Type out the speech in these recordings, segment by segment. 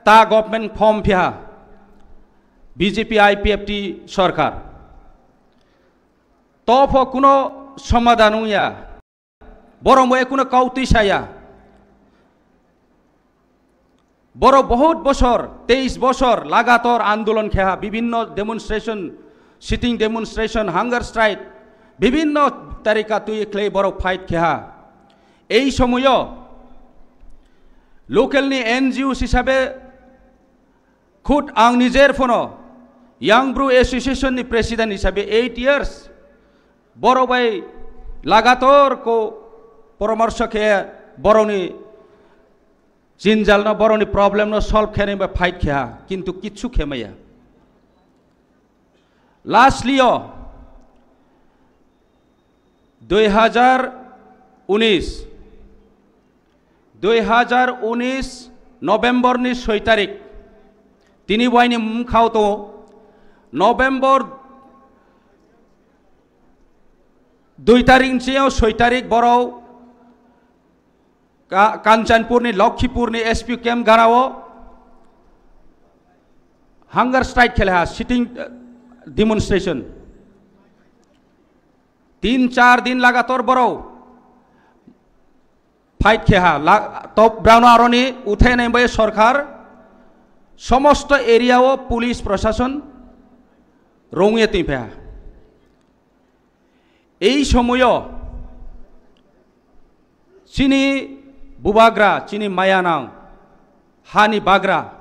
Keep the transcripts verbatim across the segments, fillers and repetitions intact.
ta government form phiha B J P I P F T sarkar. To pho kuno somadhan wngya. Borok bo kuno kautwi saya. Borok bahut bosor, teis bosor lagator andolon kheha, bibhinno demonstration, sitting demonstration, hunger strike, bibhinno tarika twi khlai borok fight kheha. Ei somoyo local ni N G O hisabe khud ang nijer phono Young Bru Association ni president hisabe eight years borok bai lagator ko poramorsho khe borokni jinjalno, borokni problemno solve khenai bai fight kheha, kintu kichu khemaya. Lastly o dui hajar unis, dui hajar unis November ni soi tarik, tini waini mkhao to November dui tarik ni soi tarik borok Ka-, Kanchanpur ni, Lokhipur ni S P camp ganao hunger strike kheleha, sitting, eh, demonstration. Tin char din lagator borok fight kheha, la-, top brown aroni uthai nai bai sorkar somosto area o police prosason rongye twi phaha. Ei somoyo chini bubagra, chini mayanang, hani bagra,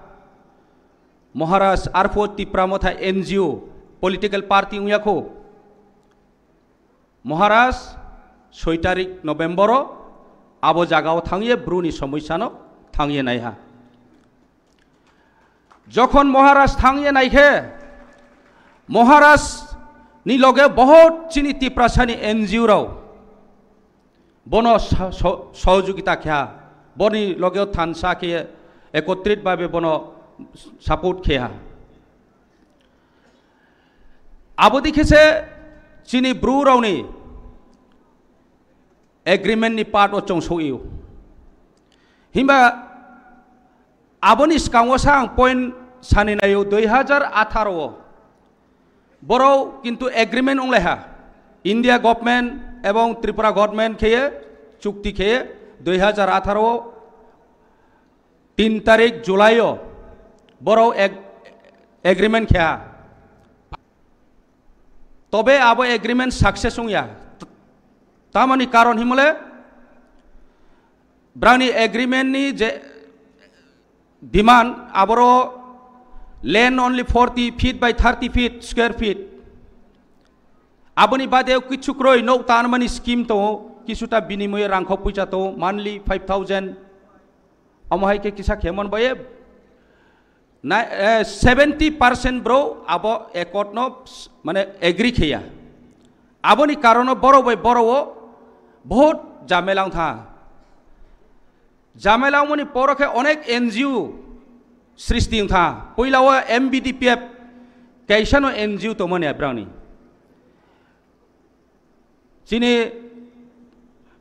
Maharaj arphuh Tipra Motha N G O, political party wngya kho. Maharaj soi tarik November o abo jagao thangye bruni somoisano thangye naiha. Jokhon Maharaj thangye naikhe, Maharaj ni loge bahut chini Tiprasani N G O rao bono sa-, so-, sohojogita kheha, boni loge thansa khe ekotrit babe bono support kheha. Abodi khe se chini Bru raoni agreement ni part o chong sogio. Himba aboni skang o sa ang point sani naio, dui hajar atharo o borok kintu agreement onglaiha, India government ebong Tripura government kheye chukti kheye dui hajar atharo o tin tarik July o borok ag-, agreement kheha. Tobe abo agreement success wngya. T-, tamani karon himole brani agreement ni je demand aboro land only forty feet by thirty feet square feet. Aboni bade kichu kroi nok tanmani scheme tongo, kisuta binimoye rangkho puisa tongo, monthly five thousand. Omo hai khe kisa khemon boye na, eh, seventy percent bro abo accord no s-, mane agree kheya. Aboni karono borok bai borok o bahut jamela wngtha. Jamela wngmani poro khe onek N G O srishti wngtha. Puila o M B D P F kaisa no N G O tongmani abrani. Chini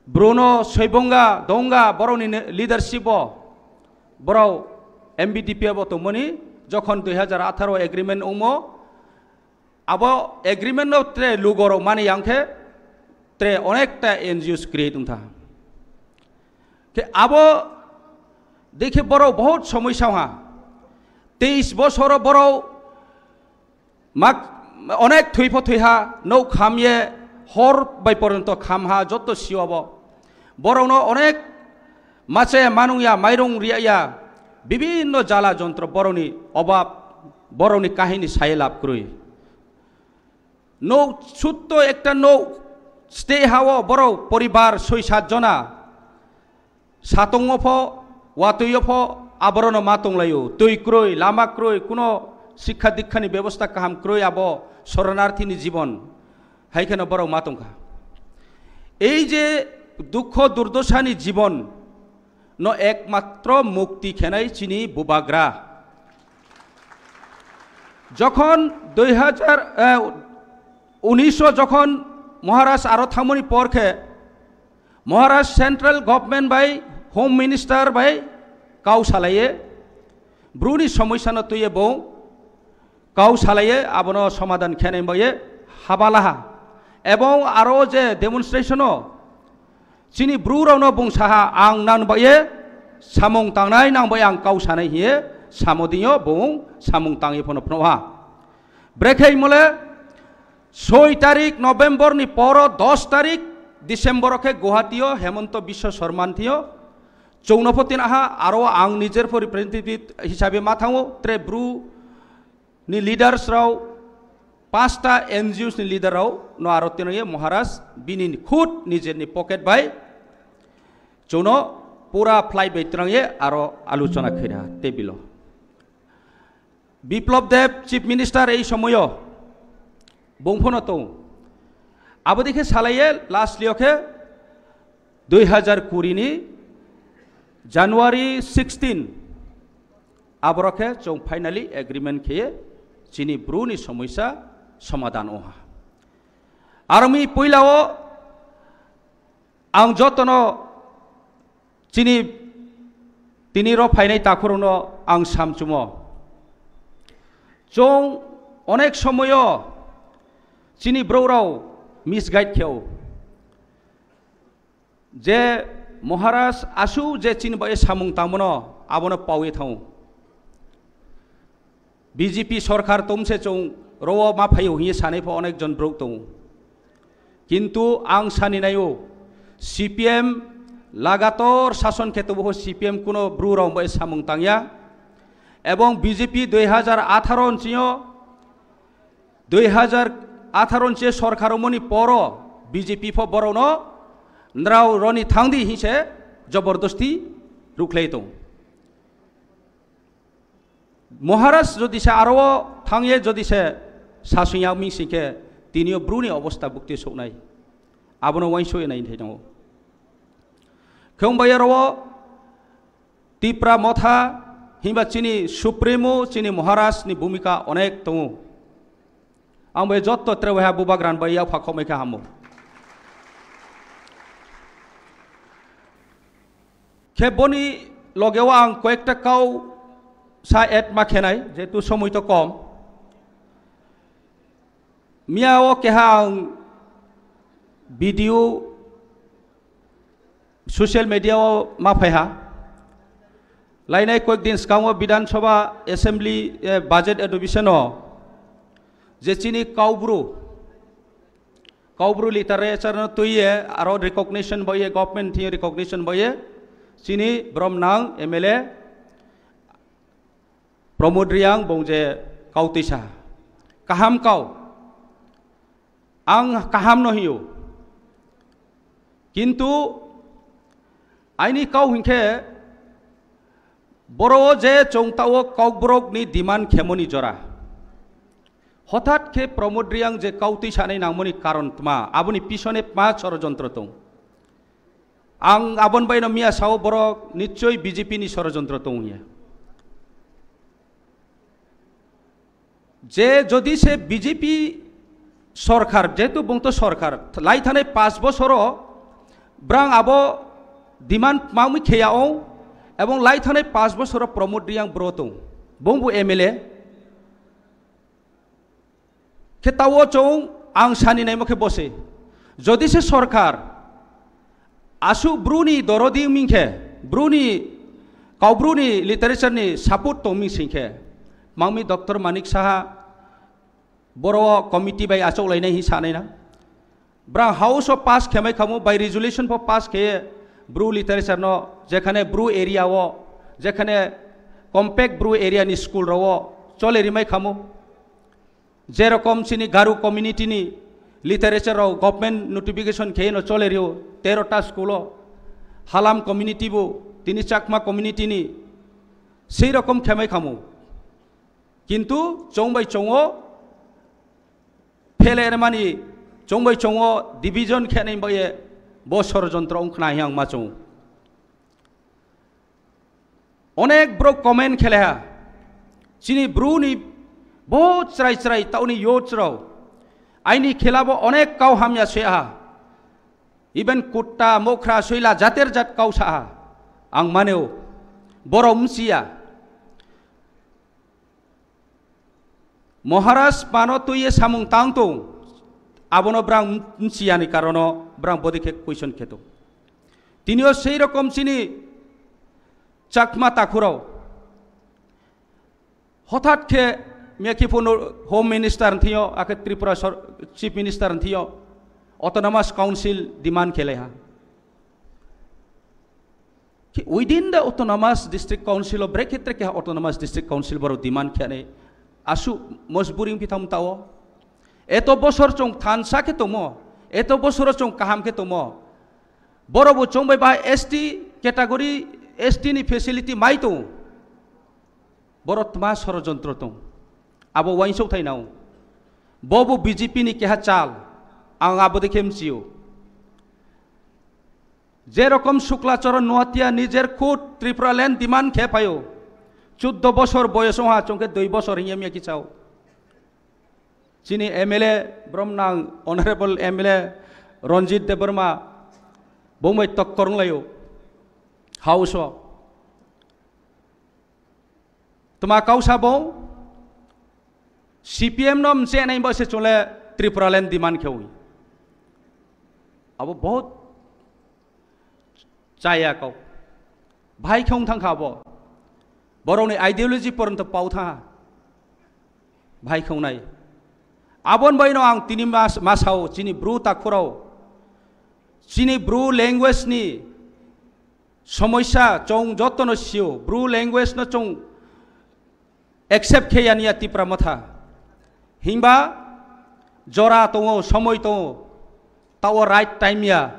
Bruno Soibonga Donga borokni ne-, leadership o borok M B D P F o tongmani jokhon dui hajar atharo agreement wngmo, abo agreement no tre lugorok mani yang khe tre onekta N G Os create wngtha. Khe abo dekhe borok bahut somoi saha. Teis bosoro borok mak onek thwi pho thwi ha, nok kham ye hor bai poronto kham ha, jotto sio abo. Borokno onek mache manung ya, mairung riya ya, bibinno jala jontro borokni obab, borokni kahini saye lab kwrwi. Nok sutto ekta nok stay ha o borok poribar soi sat jona. Satung o pho, watui o pho, aborok no ma tong lai o. Twi kwrwi, lama kwrwi, kuno sikha dikha ni bebosta kaham kwrwi abo soronarthi ni jibon. Hai kheno borok ma tong kha. Ei je dukho durdosa ni jibon no ekmatro mukti khenai chini bubagra. Jokhon dui hajar, eh, unis o jokhon Maharaj aro thangmani por khe Maharaj central government bai Home Minister bai kau salaiye Bruni somoisano twiye bo kau salaye abono somadan khenai baye habalaha. Ebong aro je demonstration o chini bru rokno bung saha ang nang baye samung tangnai nang baye ang kau sanai hiye samodinyo bung samung tangye phono phnoha. Brekhe mole soi tarik November ni poro dos tarik December o khe Guwahati o Hemonto Biswa Sarma thio chwngno pho tin aha aro ang nijer pho representative hisabe ma thango tre bru ni leaders rao pasta N G Os ni leader rao no aro tino ye Maharaj bini khud nijer ni pocket bai chwngno pura flight bai twrang ye aro aluchona khaira tebilo. Biplab Deb Chief Minister ei somoyo bung phono tong. Abo dikhe salaye last liyo khe dui hazar kuri ni January sixteen aboro khe chwng finally agreement kheye chini bru ni somoisa somadan oha. Aroni puila o ang jotono chini tini ro phainai takhurokno ang samchumo. Chwng onek somoyo chini broukrok misguide kheo. Je Maharaj asu je chini bai samung tangmano abono pawi thango. B J P sorkar tomse chwng rowo ma phaio hiye sanai pho onek jon brouh tongo. Kintu ang sani naio, C P M lagator sason khe tobo C P M kuno bru rok bai samung tangya. Ebong B J P dui hazar atharo nchio, dui hazar atharo nchie sorkar moni poro B J P pho borokno nrao roni thangdi hinse jobordosti rukhlai tong. Maharaj jodi se aro thangye jodi se sasungya ming singkhe tinio bruni obosta bukti soknai. Abono wainso enai thai tongo. Khong bai aro Tipra Motha himba chini Supremo chini Maharaj ni bhumika onek tongo. Ang bai jotto tre waiha bubagra bai yak pha khomai kha hamo. Khe boni logeo ang koyekta kau sa add ma khenai, jehetu somoi to kom. Miya o keha ang video social media o ma phaiha. Lainai koyek din swkango Bidhan Sabha Assembly, eh, budget adoption o je chini kaubru Kaubru literature no twiye aro recognition boye, government thing recognition boye, chini brom nang M L A Pramod Reang bong je kau twisa. Kaham kau. Ang kaham no hiyo. Kintu aini kau hinkhe boro je chongtao Kokborok ni demand khemoni jora. Hothat khe Pramod Reang je kautwi sanai nangmani karon tma, aboni pisone tma sorojontro tong. Ang abon baino miya sao borok nichoi B J P ni sorojontro tong hiya. Je jodi se B J P sorkar, jehetu bongto sorkar, lai thanai paanch bosoro brang abo demand tmangmi kheya ong, ebong lai thanai paanch bosoro Pramod Reang bro tong, bongbo M L A. Khe tao chwng ang sani naimo khe bose. Jodi se sorkar asuk bruni dorodi ming khe, bruni kaubruni literature ni support tong ming sing khe, mangmi Doctor Manik Saha boro committee bai achok lainai hi sanai na. Brang house o pass khemai khamu bai resolution pho pass khe bru literature no jekhane bru area o, jekhane compact bru area ni school ro o chole rimai khamu. Jerokom chini Garo community ni literature rok government notification khe no chole rio tero ta school o, Halam community bo tini Chakma community ni sei rokom khemai khamu. Kintu chong bai chongo phele mani chong bai chongo division khe nai bai bo sorojontro wng khna yang ma chong. Onek borok comment kheleha. Chini bru ni bo chrai chrai tauni youths rok. Aini khela bo onek kau hamya se aha. Even kutta, mokra, soila, jater jat kau sa aha. Ang maneo. Boro msiya. Maharaj mano twiye samung tang tong, abono brang mchiyani karono brang bodi khe question kheto. Tinio sei rokom chini Chakma takhurao hothat khe mekhi phunu Home Minister thio, akhe Tripura sor-, Chief Minister thio, Autonomous Council demand khelai ha. Ki within the Autonomous District Council of brekhetre ke Autonomous District Council boro demand khani asu mojburi pitham tao. Eto bosor chong thansa khe tomo, eto bosor chong kaham khe tomo. Boro bo chong bai ba S T category, S T ni facility mai to. Boro tma sorojontro tong. Abo waisok thai nao. Bobo B J P ni keha chal. Ang abo de khem chio. Jerokom Shukla Charan Noatia nijer khud Tripura land demand khe phaio. Chuddo bosor boyos wngha chongkhe dui bosor hinya miya kichao. Chini M L A bromnang Honorable M L A Ranjit Debbarma bongbai tokkor wnglaio. House o. Tuma kausa bo C P M no mche nai bo se chole Tripura land demand khewi. Abo bahut chaya kau. Bhai khong thang kha bo. Borok ni ideology poronto pau tha. Bhai khong nai. Abon bai no ang tini mas-, masao chini bru takhurao. Chini bru language ni somosya chong joto no sio. Bru language no chong accept khe ya niya Tipra Motha. Himba jora tongo, somoi tongo, tao right time ya.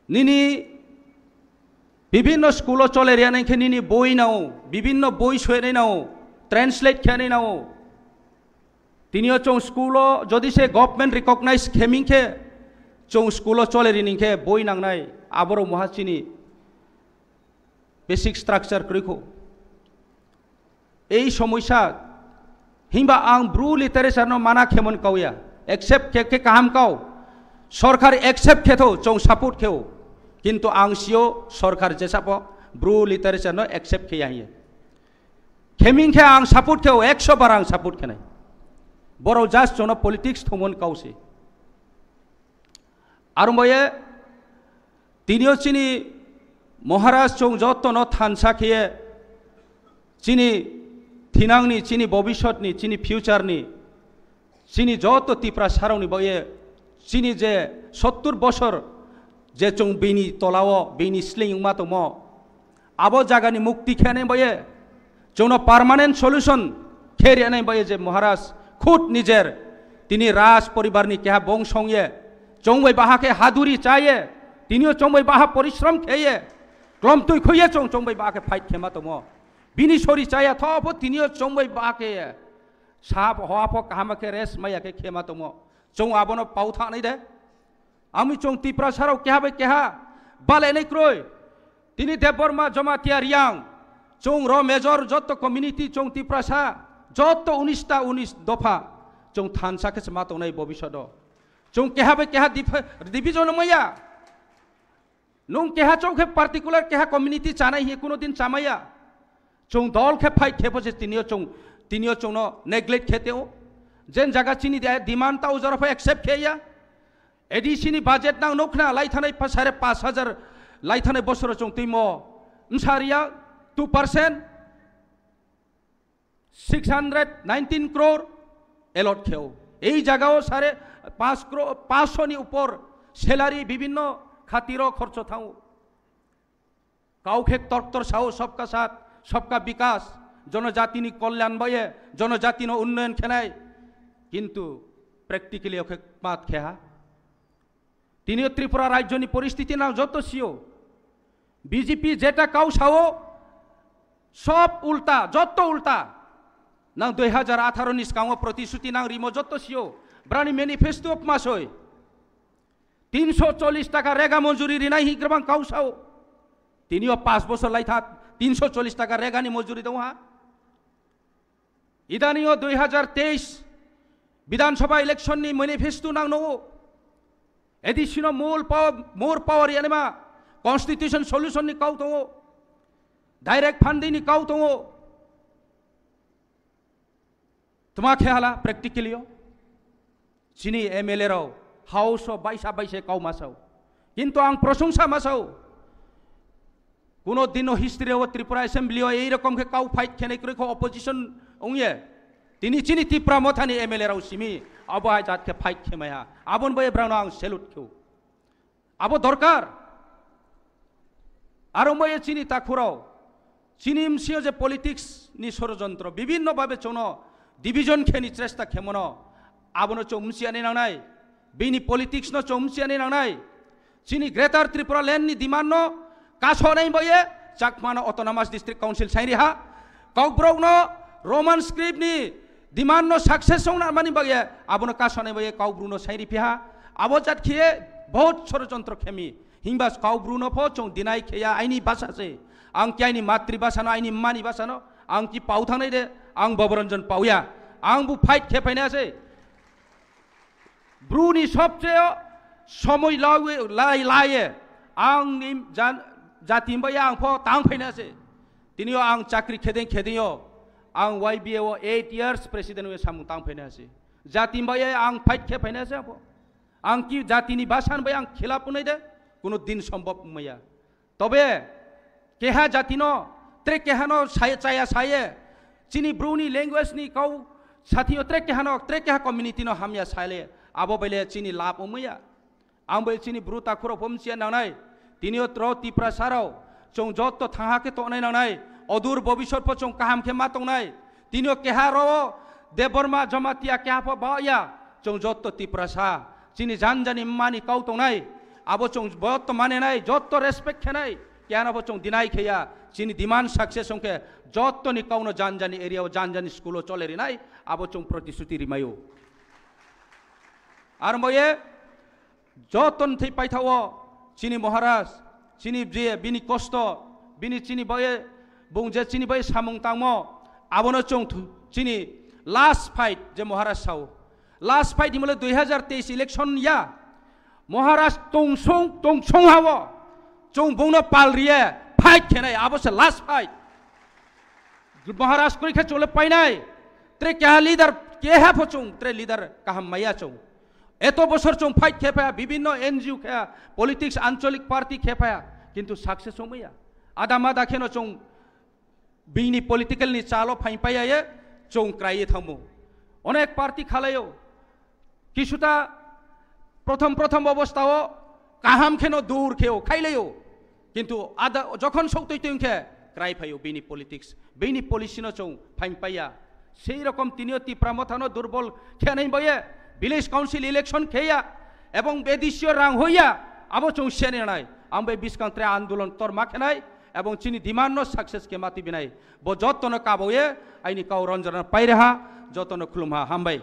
Nini bibinno school o chole riya nai khe nini boi nao, bibinno boi soinai nao, translate khe nai nao. Tinio chong school o jodi se government recognize kheming khe chong school o chole rining khe boi nangnai, aboro moha chini basic structure kwrwi kho. Ei somosya himba ang bru literature no mana khemon kauya, accept khe khe kaham kau, sorkar accept khe tho chong support kheo, kintu ang sio sorkar jesapo bru literature no accept khe ya hiye. Kheming khe ang support kheo, ekso bar ang support khenai. Borok just chono politics thumon kause. Arumbaye tinio chini Maharaj chong joto no thansa khiye chini thinangni, chini bobisotni, chini future ni, chini joto Tipra sarokni baye chini je sottur bosor je chong bini tolao bini sling wngma tongmo, abo jagani mukti khenai baye, chwngno permanent solution khe rinai baye je Maharaj khud nijer tini Raj poribarni keha bong songye, chongbai baha khe haduri chaye, tinio chongbai baha porishrom kheye, klomtwi khoiye chong chongbai baha khe fight khema tomo. Bini sori chaya thobo tinio chongbai baha khe sap hoa pho kahama khe rest maya khe khema tomo. Chong abono pau thanai de. Ami chong Tiprasa rok keha bai keha bale nai kroi. Tini Debbarma, Jamatia, Riang, chong ro major joto community chong Tiprasa, joto unis ta unis dopha chong thansa khe se ma tongnai bobishodo. Chong keha bai keha dipha-, division maya. Nung keha chong khe particular keha community chanai hi kuno din chamaya. Chong dol khe fight khe bo se tinio chong, tinio chongno neglect khe teo. Jen jaga chini de-, demand ta ujaro pha accept khe ya. A D C ni budget nang nukna lai thanai pa sare pash hajar lai thanai bosoro chong timo. Msariya two percent, six hundred nineteen crore allot kheo. Ei jagao sare pash crore, pash ni upor salary bibinno khatiro khorcho thango. Kau khe torktor sao, sabka saath, sabka bikas, jonojatini kolyan baye, jonojatino unnoyon khenai. Kintu practically okhe mat kheha. Tinio Tripura rajyoni poristiti nang joto sio. B J P jeta kau sao, sob ulta, joto ulta. Nang dui hajar atharo ni skango protishuti nang rimo joto sio. Brani manifesto pmasoi. Tinsho chollish taka rega monjuri rinai hi grabang kau sao. Tinio pash bosor lai tha, tinsho chollish taka rega ni monjuri dong ha. Idanio dui hajar teis Bidhan Sabha election ni manifesto nang no. A D C no more power, more power yanima constitution solution ni kau tongo. Direct funding ni kau tongo. Tma khe hala practically o? Chini M L A rao House o baisa baisa kau ma sao. Kintu ang prosongsa ma sao. Kuno dino history o Tripura Assembly o ei rokom khe kau fight khenai kwrwi kho opposition ongye. Tini chini Tipra Mothani M L A rao simi abo hai jat khe fight khemai ha. Abon bai brano ang salute kheo. Abo dorkar. Aro moye chini takhurao, chini M C O je politics ni sorojontro, bibinno babe chwngno division kheni chesta khemono, abono chwng mchiani nangnai, bini politics no chwng mchiani nangnai. Chini Greater Tripura Land ni demand no kasonai boye, Chakma no Autonomous District Council sairi ha, Kokborok no Roman script ni demand no success ong nangmani bagwi abono kasonai bagwi Kaubru no sairi phiha. Abo jat khiye bahut sorojontro khemi. Himba Kaubru no pho chwng deny khiya aini basa se. Ang ki aini matri basa no, aini mani basa no, ang ki pau thangnai de, ang Boboranjan pauya. Ang bu fight khe phaina se. Bru ni sobcheo somoi lawi-, lai, laiye. Ang ni jan-, jati baya ang pho tang phaina se. Tini o ang chakri khedeng khedeng o, ang Y B A o eight years president we samung tang phaina se. Jati baya ang fight khe phaina se ang pho. Ang ki jati ni basan bai ang khilap unai de, kuno din sombhob maya. Tobe keha jati no, tre keha no sai-, chaya saye, chini Bru ni language ni kau sathi o tre keha no, tre keha community no hamya saile, abo baile chini lab umaya. Ang bai chini Bru takhurok pho mchiya nangnai. Tini o tro Tiprasa rao, chwng jotto thangha khe tongnai nangnai. Odur bobisot pho chwng kaham khe ma tongnai. Tini o keha ro Debbarma Jamatia keha pho ba ya. Chwng jotto Tiprasa. Chini janjani mani kau tongnai. Abo chwng jotto mane nai, jotto respect khe nai. Keha no pho chwng deny khe ya. Chini demand success ong khe jotto ni kau no janjani area o, janjani school o chole rinai. Abo chwng protishuti rimayo. Ar moye, joto ni thwi paithao chini Maharaj, chini je bini kosto, bini chini bai, bung je chini bai samung tangmo, abono chwng thu-, chini last fight je Maharaj sao. Last fight himle dui hajar teis election ya. Maharaj tongsong, tongsong hao. Chwng bungno pal riye fight khenai, abo se last fight. Maharaj kwrwi khe chole painai. Tre keha leader, keha pho chwng, tre leader kaham maya chwng. Eto bosor chwng fight khe phaya, bibinno N G O khe, politics, anchalik party khe phaya, kintu success ongmaya. Ada mada kheno chwng bini political ni chalo phain paya ye chwng krai ye thangmo. Onek party khalaio. Kisuta prothom prothom obostao kaham kheno dur kheo khailaio. Kintu ada jokhon soktoi twi khe krai phaio bini politics, bini policy no chwng phain paya. Sei rokom tinio Tipra Motha no durbol khenai boye village council election kheya ebong bedisio rang hoya abo chwng sene nai. Ang bai biskang tre andolon torma khenai ebong chini demand no success khe mati binai. Bo jotono kabaoye aini kau ronjorna pairaha, jotono khulumha, hambai.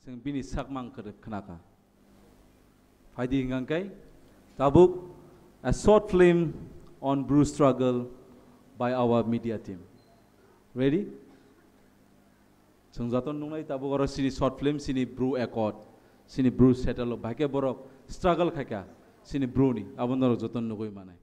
Chwng bini sakmang kwrwk khnakha. Phaidi hwnkhe tabuk a short film on Bru struggle by our media team. Ready? Chwng joto nungnai tabuk oro chini short film, chini Bru Accord, chini Bru Settle, bahai khe borok struggle khaikha chini Bru ni, abo norok joto nugui manai.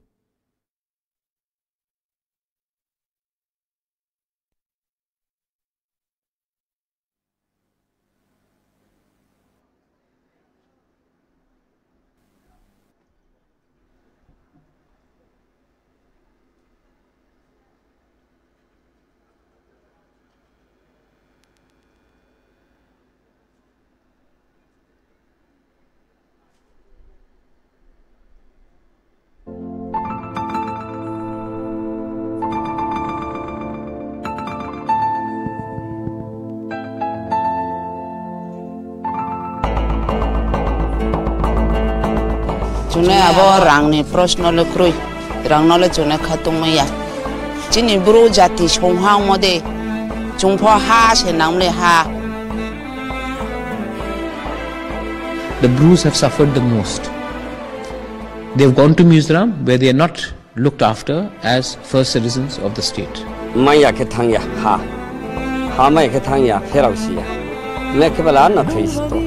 Chwngno abo rangni proshno le kwrwi, rangno le chwngno kha tongmaya. Chini bru jati songha ongmo de, chwngpho ha se nangmle ha. The Brus have suffered the most. They have gone to Mizoram where they are not looked after as first citizens of the state. Maya khe thangya ha. Ha maya khe thangya, pherao siya. Me khe bala na thai sito.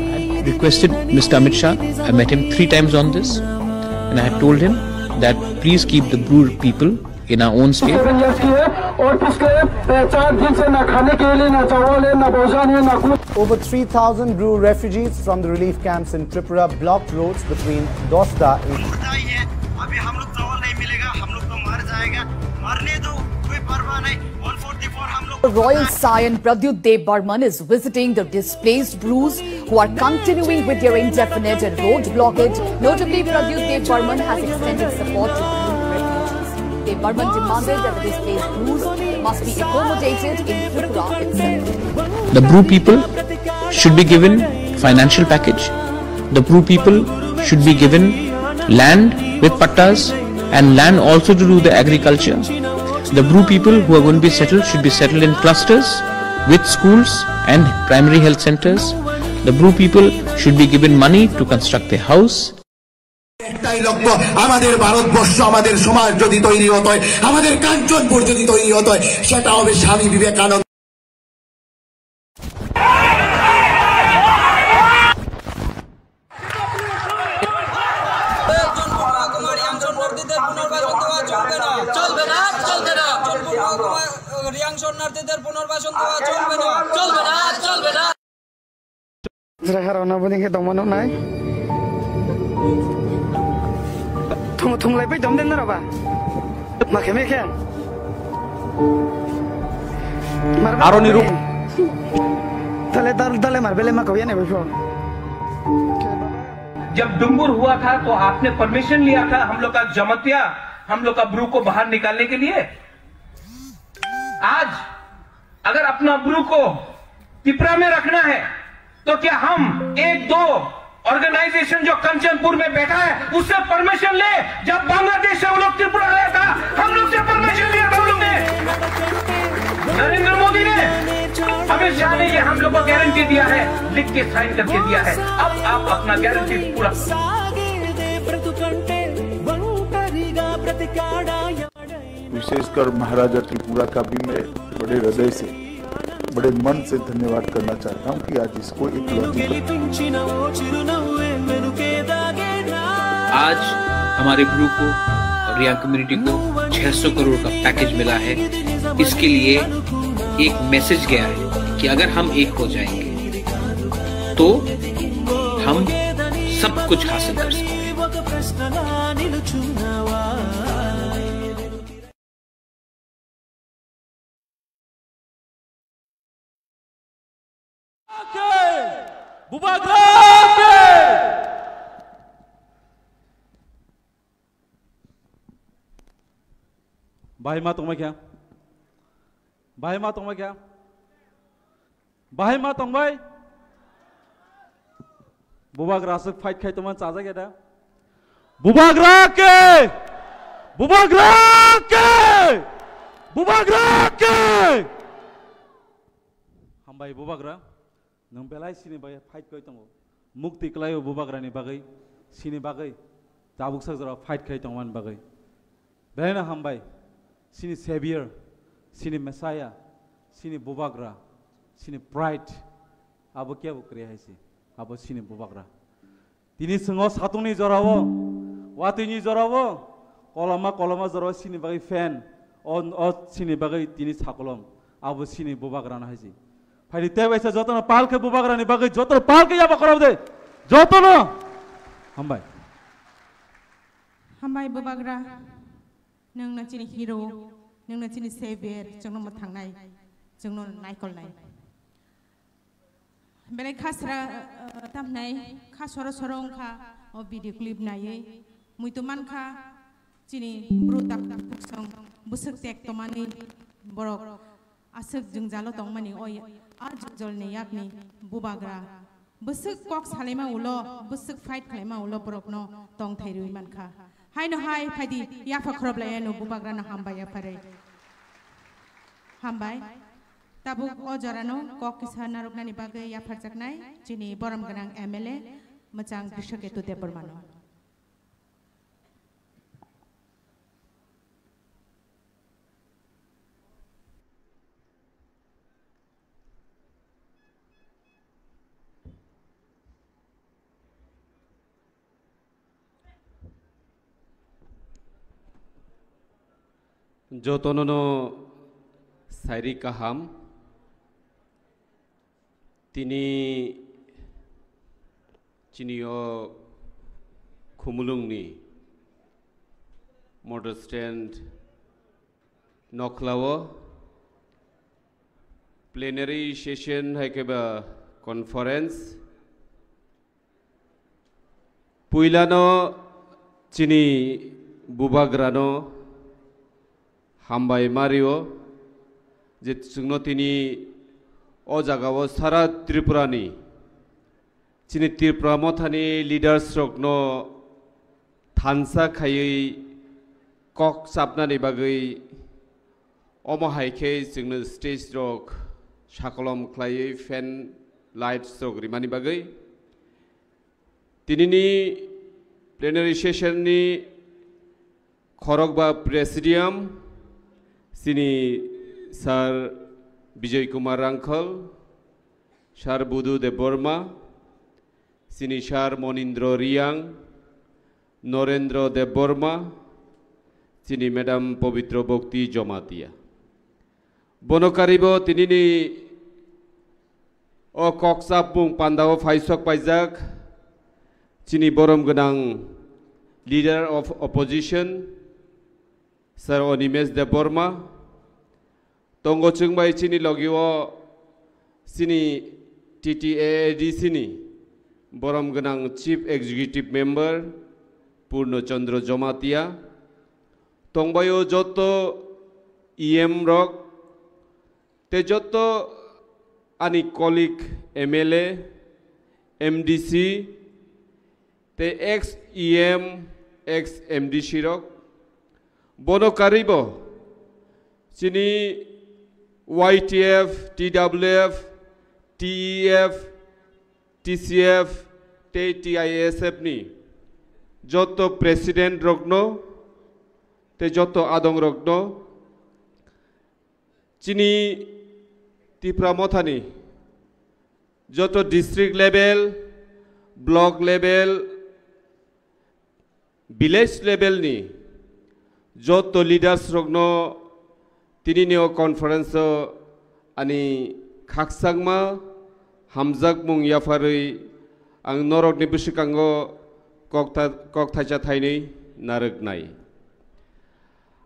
Requested Mister Amit Shah. I met him three times on this, and I had told him that please keep the Bru people in our own state. Seven years की है और पिछले अ, चार दिन से ना खाने के लिए, ना चावल है, ना भोजन है, ना कुछ। Over three thousand Bru refugees from the relief camps in Tripura blocked roads between Dosda in मुर्दा ही है। अभी हम लोग चावल नहीं मिलेगा, हम लोग तो मर जाएगा। मरने दो, कोई परवाह नहीं। वन फ़ोर्टी फ़ोर हम लोग Royal Saion Pradyut Dev Barman is visiting the displaced Brus who are continuing with their indefinite and road blockade. Notably, Pradyut Dev Barman has extended support to Bru refugees. Dev Barman demanded that the displaced Brus must be accommodated in Tripura itself. The Bru people should be given financial package. The Bru people should be given land with pattas and land also to do the agriculture. The Bru people who are going to be settled should be settled in clusters with schools and primary health centers. The Bru people should be given money to construct their house. একটাই লক্ষ্য, আমাদের ভারতবর্ষ, আমাদের সমাজ যদি তৈরি হতে হয়, আমাদের কাঞ্চনপুর যদি তৈরি হতে হয়, সেটা হবে স্বামী বিবেকানন্দ। চলবে না, চলবে না। রিয়াং শরণার্থীদের পুনর্বাসন দেওয়া চলবে না। চলবে না, চলবে না। Chwrai harok no boni khe tongma nuknai. Thung, thunglai pai tong den naro ba. Ma khe me khe. Mar ba Aroni tong ruk. Dale, dal-, dale mar bele ma kau ya ne bai pho. जब डुंगुर हुआ था तो आपने परमिशन लिया था हम लोग का जमतिया, हम लोग का ब्रू को बाहर निकालने के लिए। आज अगर अपना ब्रू को तिपरा में रखना है तो क्या हम एक दो ऑर्गेनाइजेशन जो कंचनपुर में बैठा है उससे परमिशन ले? जब बांग्लादेश से वो लोग त्रिपुरा आया था, हम लोग से परमिशन लिया था उन लोग ने। नरेंद्र मोदी ने, अमित शाह ने ये हम लोग को गारंटी दिया है, लिख के साइन करके दिया है। अब आप अपना गारंटी पूरा विशेषकर महाराजा त्रिपुरा का भी मैं बड़े हृदय से, बड़े मन से धन्यवाद करना चाहता हूँ कि आज इसको एक लॉजिकल आज हमारे ब्रू को और रियांग कम्युनिटी को छह सौ करोड़ का पैकेज मिला है। इसके लिए एक मैसेज गया है कि अगर हम एक हो जाएंगे तो हम सब कुछ हासिल कर सकते हैं। Bubagra ke! Bahai ma tongbai kha? Bahai ma tongbai kha? Bahai ma tongbai? Bubagra aswk fight khai tongmani chajak ya da? Bubagra ke! Bubagra ke! Bubagra ke! Hambai Bubagra, nwng belai sini bai fight khai tongo. Mukti kwlaio Bubagrani bagwi, sini bagwi tabuk sak jora fight khai tongmani bagwi. Belaino hambai, sini Savior, sini Messiah, sini Bubagra, sini Pride, abo kebo kwrwi hai se, abo sini Bubagra. Tini chwng o satungni jorao, watwini jorao, koloma koloma jorao sini bagwi fan, o, o sini bagwi tini sakolom, abo sini Bubagrano hai se. Phaidi tei waisa jotono pal khe Bubagrani bagwi jotono pal khe yaba khorok de, jotono. Hambai. Hambai Bubagra, nwng no chini hero, nwng no chini savior, chwngno mwthangnai, chwngno naikolnai. Belai khasra, uh, tamhnai, kha soro soro wngkha, o video clip naiwi. Muitu mankha, chini bru tak song, bwswk tek tomani borok. Aswk jwngjalo tongmani o ya-, a jwngjal ni yakni bubagra. Bwswk kok salaima ulo, bwswk fight khlaima ulo borokno tongthai rwi mankha. Haino hai phaidi yapha khoroplai ano bubagrano hambai yapharwi. Hambai. Tabuk o jorano kok kisa narwknani bagwi yapharjaknai chini borom gwnang M L A mwchang Krishaketu Debbarmano. Jotono no sairi kaham. Tini chini o Khumulwng ni motor stand nokla o plenary session hai khe ba conference. Puilano chini bubagrano hambai mario je chwngno tini o jagao sara Tripurani chini Tipra Mothani leaders rokno thansa khaiwi kok chapnani bagwi omo hai khe chwngno stage rok sakolom khlaiwi fan lights rok rimani bagwi. Tinini plenary session ni khorokba presidium, chini Sir Bijoy Kumar Rangkhal, Sir Budu Debbarma, chini Sir Monindra Reang, Norendra Debbarma, chini Madam Pabitra Bhakti Jamatia. Bono karibo tinini o kokchapmung pandao phaisok paijak chini borom gwnang Leader of Opposition Sir Animesh Debbarma, tongo chwngbai chini logio chini T T A A D C ni borom gwnang Chief Executive Member Purno Chandra Jamatia, tongbaio joto E M rok, tei joto ani colleague M L A, M D C, tei ex E M, ex M D C rok. Bono karibo chini Y T F, T W F, T E F, T C F tei T I S F ni joto president rokno tei joto adong rokno chini Tipra Mothani joto district level, block level, village level ni joto leaders rokno tinini o conference o ani khakchangma hamjakmung yapharwi ang norokni bwswkango koktha-, kokthaisa thainwi narwknai.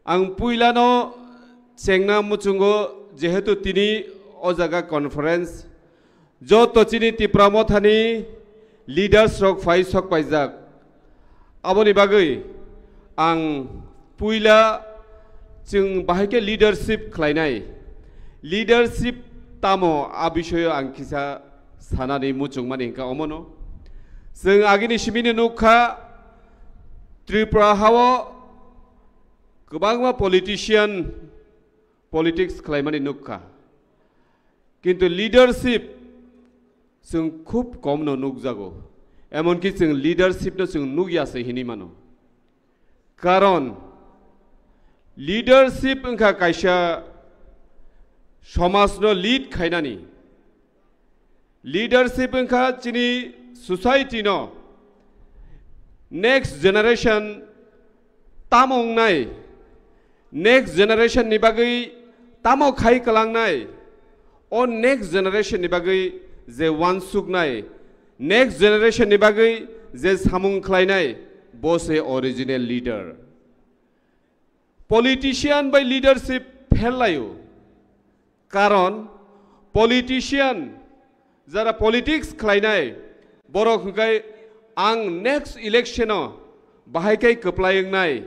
Ang puilano chengna muchungo, jehetu tini o jaga conference, joto chini Tipra Mothani leaders rok phai sok paijak. Aboni bagwi ang puila chwng bahai khe leadership khlainai. Leadership tamo, a bisoyo ang kisa sanani muchungmani hwnkha omono. Chwng agini simino nukha, Tripura hao kwbangma politician politics khlaimani nukha. Kintu leadership chwng khub komno nukjago. Emonki chwng leadership no chwng nukya se hinwi mano. Karon leadership wngkha kaisa somajno lead khainani. Leadership wngkha chini society no next generation tamo wngnai, next generation ni bagwi tamo khai kwlangnai, o next generation ni bagwi je wansuknai, next generation ni bagwi je samung khlainai, bo se original leader. Politician bai leadership pherlaio. Karon politician, jara politics khlainai, borok hwnkhe ang next election o bahai khe kwplai wngnai.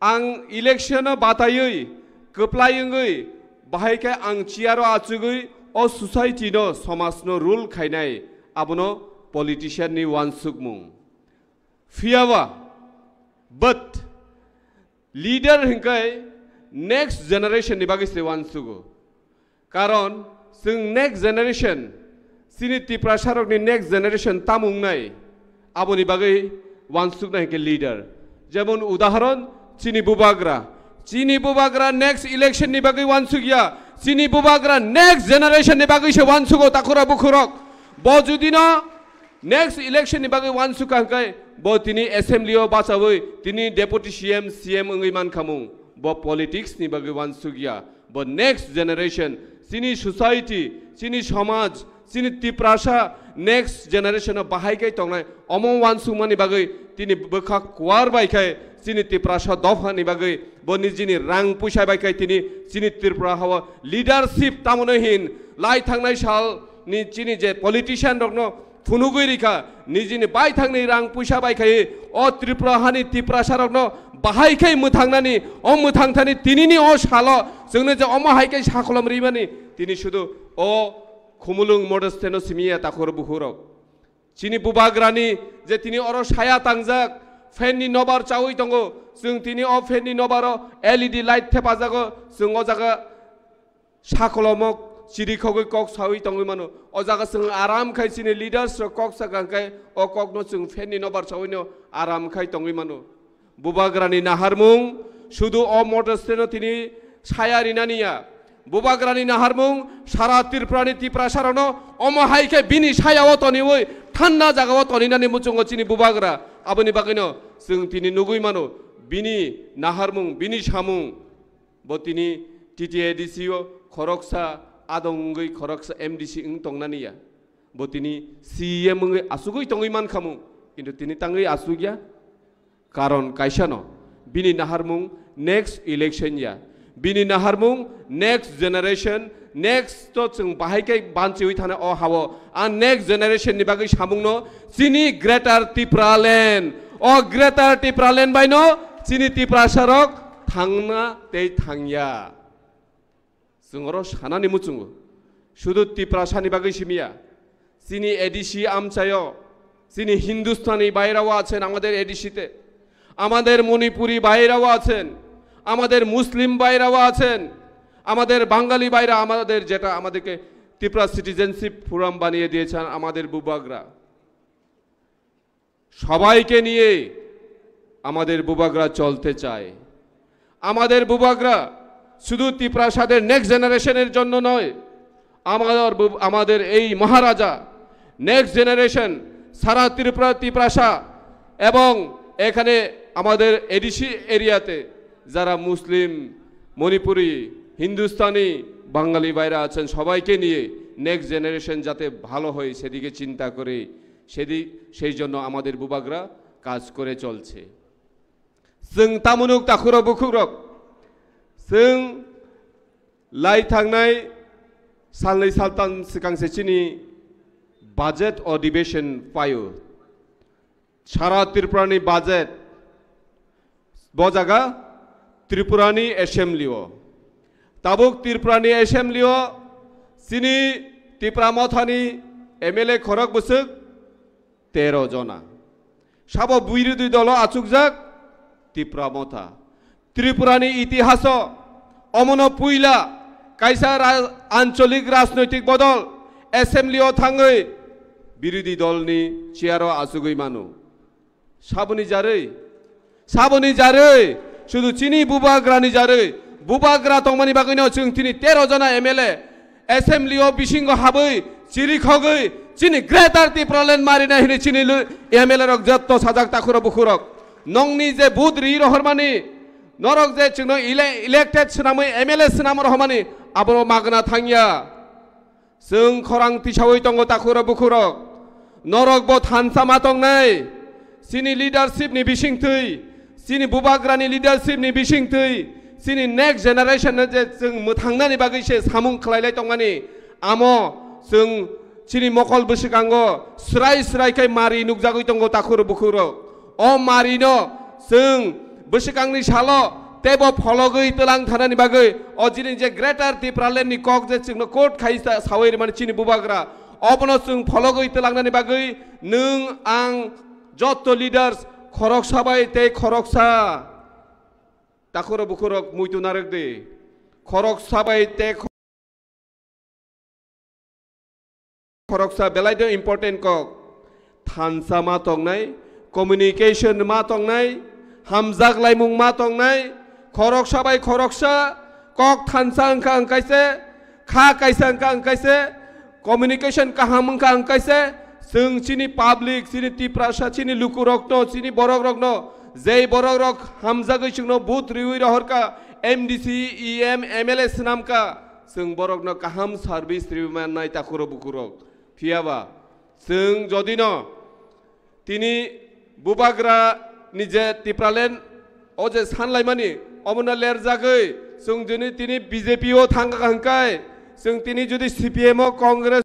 Ang election o bataiwi kwplai wngwi bahai khe ang chair o achugwi o society no, somaj no rule khainai, abono politician ni wansukmung. Phiyaba, but leader hwnkhe next generation ni bagwi se wansugo. Karon chwng next generation, chini Tiprasa rokni next generation tamo wngnai, aboni bagwi wansuknai hwnkhe leader. Jemon udahoron chini bubagra, chini bubagra next election ni bagwi wansukya, chini bubagra next generation ni bagwi se wansugo, takhura bukhurok. Bo judino next election ni bagwi wansukha hwnkhe bo tini assembly o bachawi tini deputy C M, C M wngwi mankhamung. Bo politics ni bagwi wansukya, bo next generation, chini society, chini somaj, chini Tiprasa next generation o bahai khe tongnai, omo wansukmani bagwi tini bwkha kuar bai khe chini Tiprasa dopha ni bagwi bo nijini rang puisa bai khe tini chini Tripura hao leadership tamoni hin lai thangnai sal ni chini je politician rokno phunugwi rikha, nijini baithangni rang puisa bai khai o Tripura hani Tiprasa rokno bahai khai mwthangnani, o mwthangthani tinini o salo chwngno je omo hai khai sakolom rimani, tini sudu o Khumulwng Model Stand-o simiya takhur bukhurok. Chini bubagrani je tini oro saya tangjak, fan ni nobar chawi tongo, chwng tini o fan ni nobaro L E D light thepajago, chwng o jaga sakolomok chirikhogwi kok sawi tongwi mano. O jaga chwng aram khai chini leaders rok kok sakha khai o kokno chwng fan ni nobar chawino aram khai tongwi mano. Bubagrani naharmung sudu o Model Stand-o tini saya rinani ya. Bubagrani naharmung sara Tripurani Tiprasa rokno omo hai khe bini sayao toniwi thanda jagao toninani muchungo chini bubagra. Aboni bagwino chwng tini nugwi mano bini naharmung, bini samung. Bo tini T T A D C o khoroksa adong wngwi khoroksa M D C wng tongnani ya. Bo tini C E M wngwi asugwi tongwi mankhamu, kintu tini tangwi asugya. Karon kaisano, bini naharmung next election ya, bini naharmung next generation, next to chwng bahai khe banchiwi thana o hao. A next generation ni bagwi samungno chini Greater Tipraland, o Greater Tipraland baino chini Tiprasa rok thangna tei thangya. Chwng oro sanani muchungo, sudu Tiprasani bagwi simiya, chini A D C amchaio, chini Hindustani বাইরেও আছেন আমাদের A D C-তে, আমাদের মণিপুরি বাইরেও আছেন, আমাদের মুসলিম বাইরেও আছেন, আমাদের বাঙালি বাইরে আমাদের যেটা আমাদেরকে ত্রিপুরা সিটিজেনশিপ ফোরাম বানিয়ে দিয়েছেন আমাদের বুবাগরা। সবাইকে নিয়ে আমাদের বুবাগরা চলতে চায়। আমাদের বুবাগরা শুধু তিপ্রাসাদের নেক্সট জেনারেশনের জন্য নয়, আমাদের বুব-, আমাদের এই মহারাজা নেক্সট জেনারেশন সারা ত্রিপুরা, তিপ্রাসা এবং এখানে আমাদের এডিসি এরিয়াতে যারা মুসলিম, মণিপুরি, হিন্দুস্তানি, বাঙালি ভাইরা আছেন, সবাইকে নিয়ে নেক্সট জেনারেশন যাতে ভালো হয় সেদিকে চিন্তা করে সেদি-, সেই জন্য আমাদের বুবাগরা কাজ করে চলছে। Chwng tamunuk takhurok bukhukrok, chwng lai thangnai salnwi saltan swkang se chini budget adhibeshon phaio. Sara Tripurani budget, bo jaga Tripurani assembly o. Tabuk Tripurani assembly o chini Tipra Mothani M L A khorok bwswk tero jona. Sabo birodhi dolo achukjak Tipra Motha. Tripurani itihaso omono puila kaisa ra-, ancholik rajnoitik bodol assembly o thangwi birodhi dolni chair o achugwi mano. Saboni jarwi, saboni jarwi, sudu chini bubagrani jarwi, bubagra tongmani bagwino chwng tini tero jona M L A assembly o bisingo habwi chirikhogwi chini Greater Tipraland marinai hwnwi chini lu-, M L A rok jotto sajak takhurok bukhurok. Nongni je vote ri rohormani, norok je chwngno ele-, elected swnamwi M L A swnam rohormani, aboro magna thangya. Chwng khorang tisaui tongo takhurok bukhurok. Norok bo thansa ma tongnai. Chini leadership ni bisingtwi, chini bubagrani leadership ni bisingtwi, chini next generation no je chwng mwthangnani bagwi se samung khlailai tongmani. Amo chwng chini mokol bwswkango srai srai khai mari nukjagwi tongo takhurok bukhurok. O marino chwng bwswkangni salo teibo phologwi twlang thanani bagwi o jini je Greater Tipraland ni kok je chwngno quote khai sa-, sawi rwmani chini bubagra, obono chwng phologwi twlangnani bagwi nwng ang jotto leaders khoroksa bai tei khoroksa takhurok bukhurok muitu narwk di. Khoroksa bai tei khoroksa belai de important kok. Thansa ma tongnai, communication ma tongnai, hamjak laimung ma tongnai, khoroksa bai khoroksa kok thansa wngkha wngkaise, kha kaisa wngkha wngkaise, communication kaham wngkha wngkaise, chwng chini public, chini Tiprasa, chini lukurokno, chini borokrokno, jei borokrok hamjagwi chwngno vote riwi rohorkha, M D C, E M, M L A swnamkha, chwng borokno kaham service rwmannai takhurok bukhurok. Phiyaba chwng jodino tini bubagra ni je Tipraland o je sanlaimani omono lerjagwi chwng juni tini B J P o thangkha hwnkhe, chwng tini judi C P M o Congress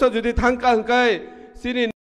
Jodi thangkha hwnkhe chini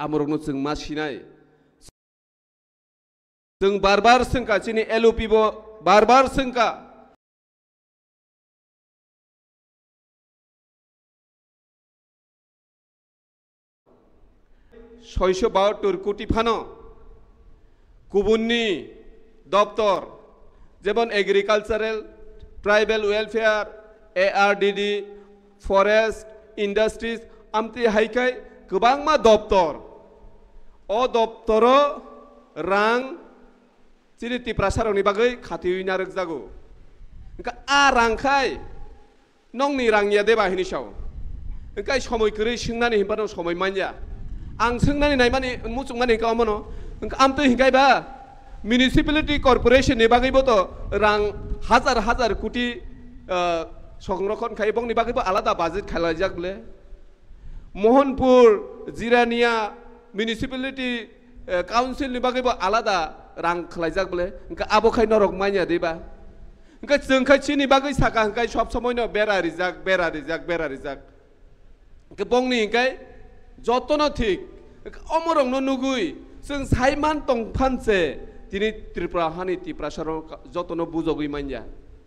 Amorokno chwng ma sinai. Chwng bar bar swngkha, chini L O P bo bar bar swngkha. soiso bahattor koti phano kubunni doptor, jemon Agricultural, Tribal Welfare, A R D D, Forest, Industries, amtwi hai khai kwbangma doptor. O doptoro rang chini Tiprasarokni bagwi khatiwi narwkjago. Hwnkha a rang khai nokni rang ya deba hini sao. Hwnkhe somoi kwrwi swngnani hinphano somoi manya. Ang swngnani naimani muchungmani hwnkhe omono. Hwnkhe amtwi hwnkhe ba municipality corporation ni bagwi bo to rang hajar hajar koti, ah, songrokhon khai bongni bagwi bo alada budget khalaijak bole. Mohanpur, Jirania municipality, eh, council ni bagwi bo alada rang khwlaijak bole. Hwnkhe abo khai norok manya deba. Hwnkhe chwng khai chini bagwi saka hwnkhe sob somoi no bera rijak, bera rijak, bera rijak. Hwnkhe bongni hwnkhe jotono thik. Hwnkhe omorokno nugwi chwng saiman tongphan se tini Tripura hani Tiprasarok jotono bujogwi manya.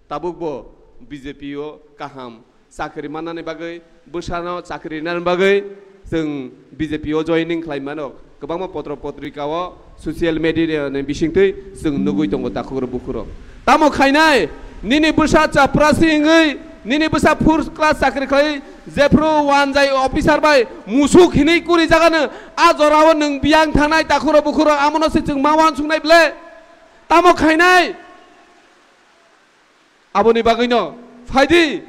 Tabuk bo B J P o kaham chakri mannani bagwi, bwsano chakri rinani bagwi chwng B J P o joining khlai mano. Kwbangma potro potrika o social media ni bisingtwi chwng nugwi tongo takhukrok bukhurok. Tamo khainai, nini bwsa chaprasi wngwi, nini bwsa first class chakri khlai, jephru wanjai officer bai musuk hinwi kuri jagano a jorao nwng biyang thanai takhukrok bukhurok amono se chwng ma uansuknai ble. Tamo khainai. Aboni bagwino phaidi,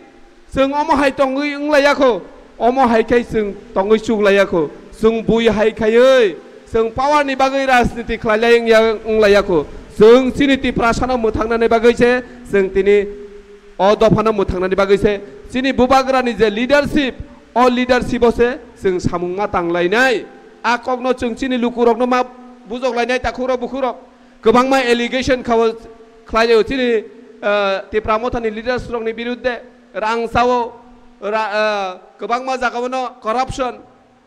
chwng omo hai tongwi wnglaiyakho, omo hai khai chwng tongwi chuklaiyakho, chwng bui hai khaiwi chwng power ni bagwi rajniti khlailai wngya, wnglaiyakho, chwng chini Tiprasano mwthangnani bagwi se, chwng tini o dophano mwthangnani bagwi se, chini bubagrani je leadership, o leadership o se chwng samung ma tanglainai. A kokno chwng chini lukurokno ma bujoklainai takhukrok bukhurok. Kwbangma allegation khao khlaio chini, ah, Tipra Mothani leaders rokni birudde, rang sao, ra-, ah, kwbangma jagao no corruption,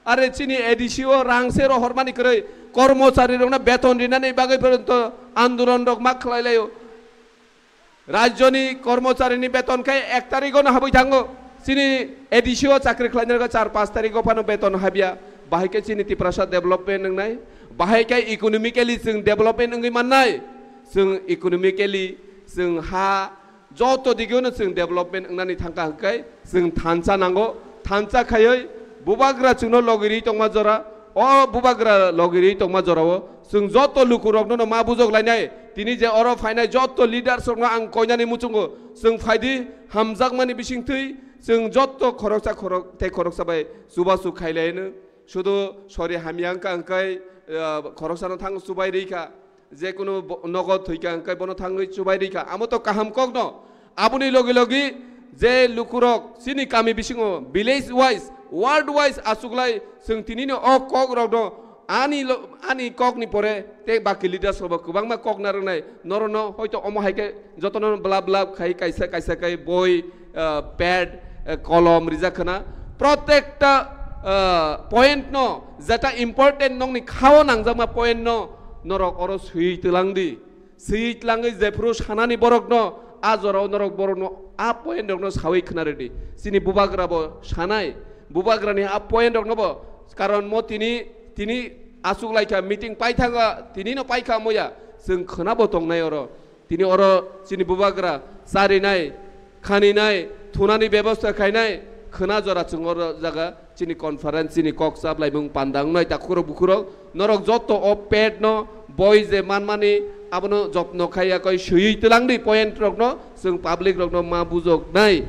are chini A D C o rang se rohormani kwrwi, kormochari rokno beton rinani bagwi porjonto andolon rok ma khlailaio. Rajyoni kormocharini beton khe ek tarikh o no habwi thango. Chini A D C o chakri khlainai rok char panch tarikh o phano beton habya. Bahai khe chini Tiprasa development wngnai. Bahai khe economically chwng development wngwi mannai. Chwng economically, chwng ha, joto digeno chwng development wngnani thangkha hwnkhe chwng thansa nango. Thansa khaiwi bubagra chwngno logirwi tongma jora, o bubagra logirwi tongma jorao chwng joto lukurokno no ma bujok lainai. Tini je oro phainai joto leaders rokno ang koinani muchungo, chwng phaidi hamjakmani bisingtwi chwng joto khoroksa khorok tei khoroksa bai chubachu khailaino. Sudu sori hamya wngkha hwnkhe, ah, khoroksano thang chubai rikha. Jekunu bo-, nogo thwikha hwnkhe bono thangwi chubai rikha. Amo to kaham kokno. Aboni logi logi je lukurok chini kami bisingo village wise, ward wise achuklai chwng tinino o kokrokno ani lo-, ani kokni pore tei baki leaders rokbo kwbangma kok narwknai. Norokno hoito omo hai khe jotono blab blab khai kaisa kaisa khai boi, ah, pad, ah, kolom rijak khna. Protekta, ah, point no jeta important nokni khao nangjakma point no norok oro swi twlang di. Swi tlangwi jephru sanani borokno, a jorao norok borokno a point rokno sawi khna rwdi. Chini bubagra bo sanai, bubagrani a point rokno bo, karon mo tini, tini achuk laikha meeting paithanga, tini no paikha moya, chwng khna bo tongnai oro. Tini oro chini bubagra charinai, khaninai, thunani bebosta khainai, khwna jora chwng oro jaga chini conference, chini kok chap laimung panda wngnai takhurok bukhurok. Norok joto o pet no boi je manmani abono jotno khaiya koi swiwi twlang di point rokno, chwng public rokno ma bujok nai.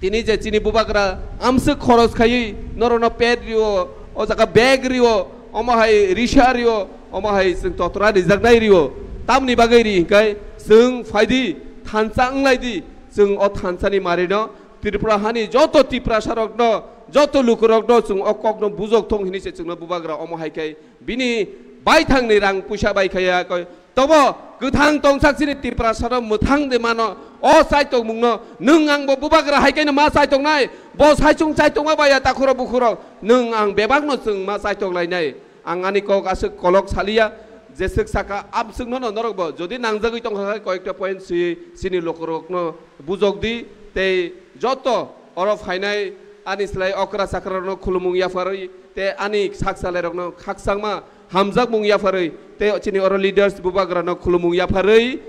Tini je chini bubagra amswk khoros khaiwi norokno pet rio, o jaga bag rio, omo hai risa rio, omo hai chwng totra rijaknai rio. Tamni bagwi ri hwnkhe chwng phaidi thansa wnglai di, chwng o thansani marino Tripura hani joto Tiprasa rokno, joto lukurokno chwng o kokno bujok thung hini se chwngno bubagra omo hai khe bini baithangni rang puisa bai khaiya koi. Tobo kwthang tongsak chini Tiprasano mwthang de mano. O chaitok mungno nwng angbo bubagra hai khaino ma chaitok nai. Bo saichung chaitok ma baya takhuro bukhuro. Nwng ang bebakno chwng ma chaitok lainai. Ang ani kok aswk kolok saliya. Jeswk saka amswkno no norokbo jodi nangjagwi tongkha khe koyekta point swi chini lukurokno bujok di tei joto oro phainai ani slai okra chakrarokno khulumung yapharwi Tei ani sak salairokno khakchangma hamjakmung yapharwi tei chini oro leaders bubagrano khulumung yapharwi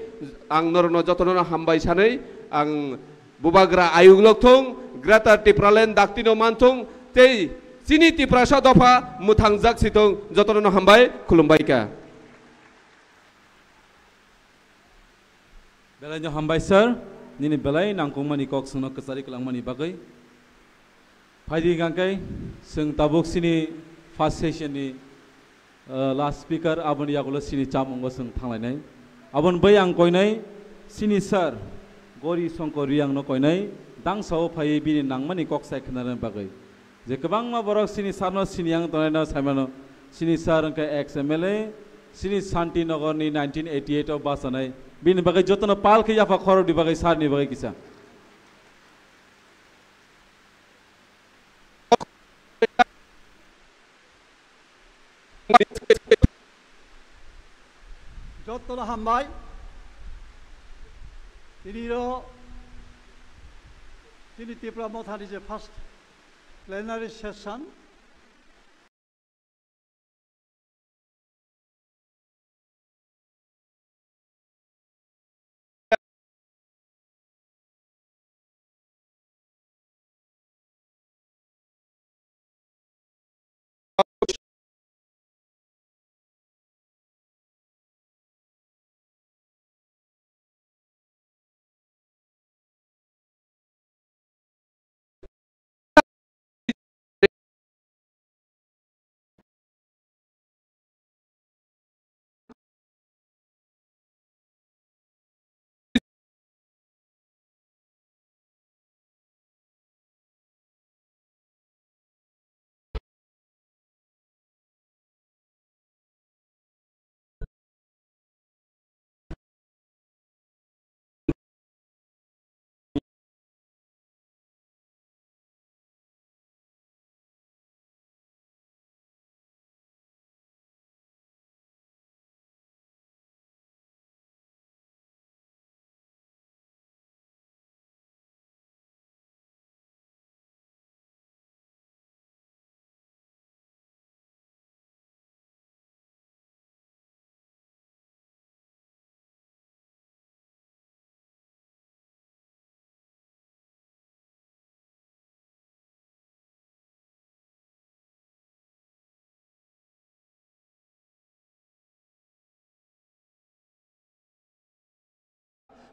ang norokno jotono hambai sanwi ang bubagra ayuk lok thung, Greater Tipraland daktino man thung tei chini Tiprasa dopha mwthangjak si thung, jotono hambai khulumbai kha. Belai no hambai sir, nini belai nangkukmani kok swngno kwchari kwlangmani bagwi. Phaidi hwnkhe chwng tabuk chini first session ni, uh, last speaker aboni yagulo chini chamungo chwng thanglainai. Aboni bai ang koinai chini sir Gori Songkor Riang no koinai dangsao phaiwi bini nangmani kok sai khwnarwna bagwi. Je kwbangma borok chini sarno sini ang tongnai no saimano. Chini sar wngkha ex M L A, chini Shanti Nogor ni nineteen eighty-eight o bachanai. Bini bagwi jotono pal khe yapha khorokni bagwi, sarni bagwi kisa. Jotono hambai. Tini ro chini Tipra Mothani je first plenary session.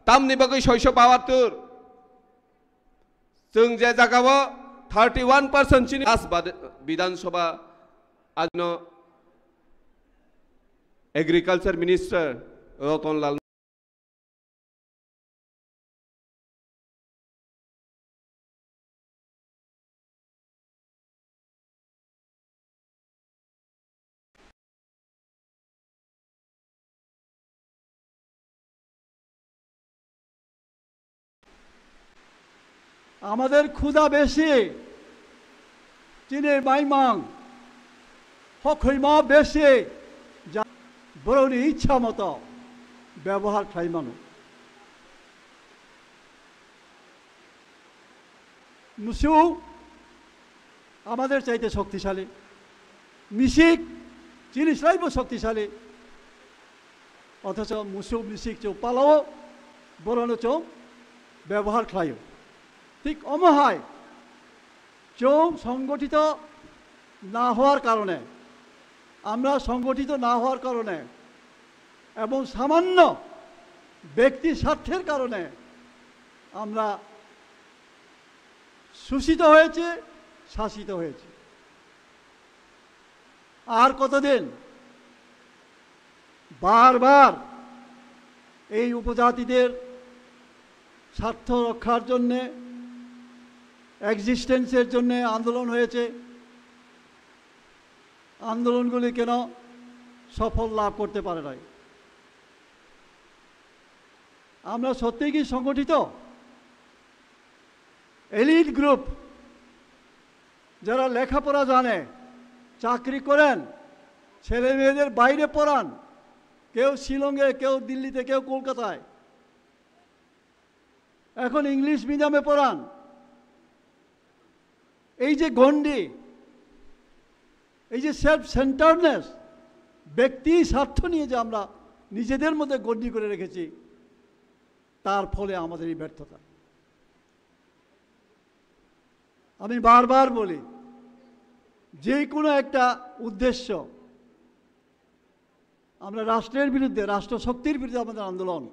Tamni bagwi soiso bahattur. Chwng je jagao thirty one percent chini as bad-, Bidhan Sabha adino Agriculture Minister Ratan Lal আমাদের ক্ষুধা বেশি, চিনির মাইমাং, হখৈমা বেশি, যা বরনি ইচ্ছা মতো ব্যবহার খাই মানুষ। মুসু আমাদের চাইতে শক্তিশালী, মিসিক চিনি স্রাইব শক্তিশালী, অথচ মুসু মিসিক চৌ পালাও বরনো চৌ ব্যবহার খাইও। ঠিক অমহায় চৌ সংগঠিত না হওয়ার কারণে, আমরা সংগঠিত না হওয়ার কারণে এবং সামান্য ব্যক্তি স্বার্থের কারণে আমরা শোষিত হয়েছি, শাসিত হয়েছি। আর কতদিন বারবার এই উপজাতিদের স্বার্থ রক্ষার জন্যে, এক্সিস্টেন্সের জন্যে আন্দোলন হয়েছে, আন্দোলনগুলি কেন সফল লাভ করতে পারে নাই? আমরা সত্যিই কি সংগঠিত? এলিট গ্রুপ, যারা লেখাপড়া জানে, চাকরি করেন, ছেলে মেয়েদের বাইরে পড়ান, কেউ শিলংয়ে, কেউ দিল্লিতে, কেউ কলকাতায়, এখন ইংলিশ মিডিয়ামে পড়ান। এই যে গণ্ডি, এই যে সেলফ সেন্টার্ডনেস, ব্যক্তি স্বার্থ নিয়ে যে আমরা নিজেদের মধ্যে গণ্ডি করে রেখেছি, তার ফলে আমাদের এই ব্যর্থতা। আমি বারবার বলি, যে কোনো একটা উদ্দেশ্য, আমরা রাষ্ট্রের বিরুদ্ধে, রাষ্ট্রশক্তির বিরুদ্ধে আমাদের আন্দোলন।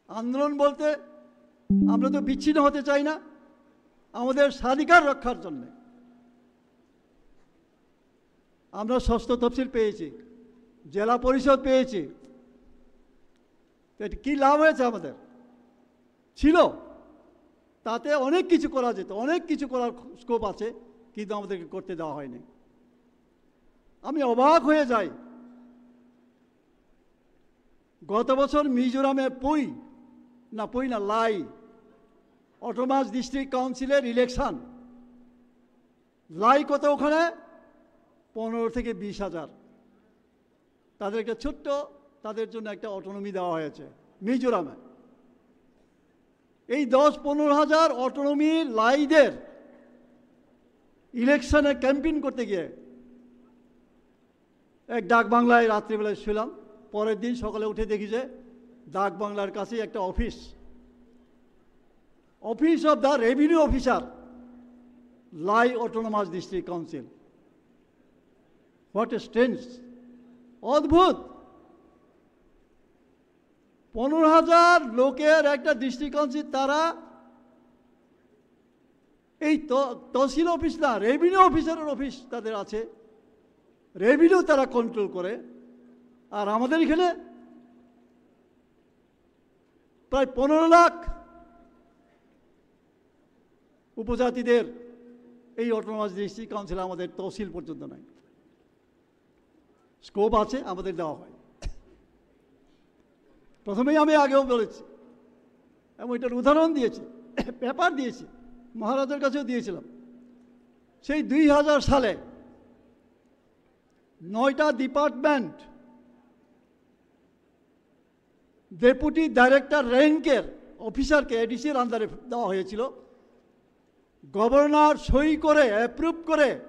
আন্দোলন বলতে আমরা তো বিচ্ছিন্ন হতে চাই না, আমাদের স্বাধিকার রক্ষার জন্য। আমরা ষষ্ঠ তফসিল পেয়েছি, জেলা পরিষদ পেয়েছি, তো এতে কি লাভ হয়েছে আমাদের? ছিল, তাতে অনেক কিছু করা যেত, অনেক কিছু করার স্কোপ আছে, কিন্তু আমাদেরকে করতে দেওয়া হয়নি। আমি অবাক হয়ে যাই, গত বছর মিজোরামে পুই, না পুই না, লাই, অটোনমাস ডিস্ট্রিক্ট কাউন্সিলের ইলেকশন। লাই কত ওখানে? পনেরো থেকে বিশ হাজার। তাদের একটা ছোট্ট, তাদের জন্য একটা অটোনমি দেওয়া হয়েছে মিজোরামে। এই দশ পনেরো হাজার অটোনমি লাইদের ইলেকশনে ক্যাম্পেইন করতে গিয়ে এক ডাক বাংলায় রাত্রিবেলায় শুলাম, পরের দিন সকালে উঠে দেখি যে ডাক বাংলার কাছেই একটা office, Office of the Revenue Officer, Lai Autonomous District Council. What a strange! অদ্ভুত। পনেরো হাজার লোকের একটা ডিস্ট্রিক্ট কাউন্সিল, তারা এই ত-, তহসিল অফিস না, রেভিনিউ অফিসারের অফিস তাদের আছে, রেভিনিউ তারা কন্ট্রোল করে। আর আমাদের এখানে প্রায় পনেরো লাখ উপজাতিদের এই অটোনমাস ডিস্ট্রিক্ট কাউন্সিল, আমাদের তহসিল পর্যন্ত নাই। স্কোপ আছে, আমাদের দেওয়া হয়। প্রথমেই আমি আগেও বলেছি এবং এটার উদাহরণ দিয়েছি, পেপার দিয়েছি, মহারাজার কাছেও দিয়েছিলাম। সেই দুই হাজার সালে নয়টা ডিপার্টমেন্ট ডেপুটি ডাইরেক্টর র্যাঙ্কের অফিসারকে এডিসির আন্ডারে দেওয়া হয়েছিল। গভর্নর সই করে, অ্যাপ্রুভ করে,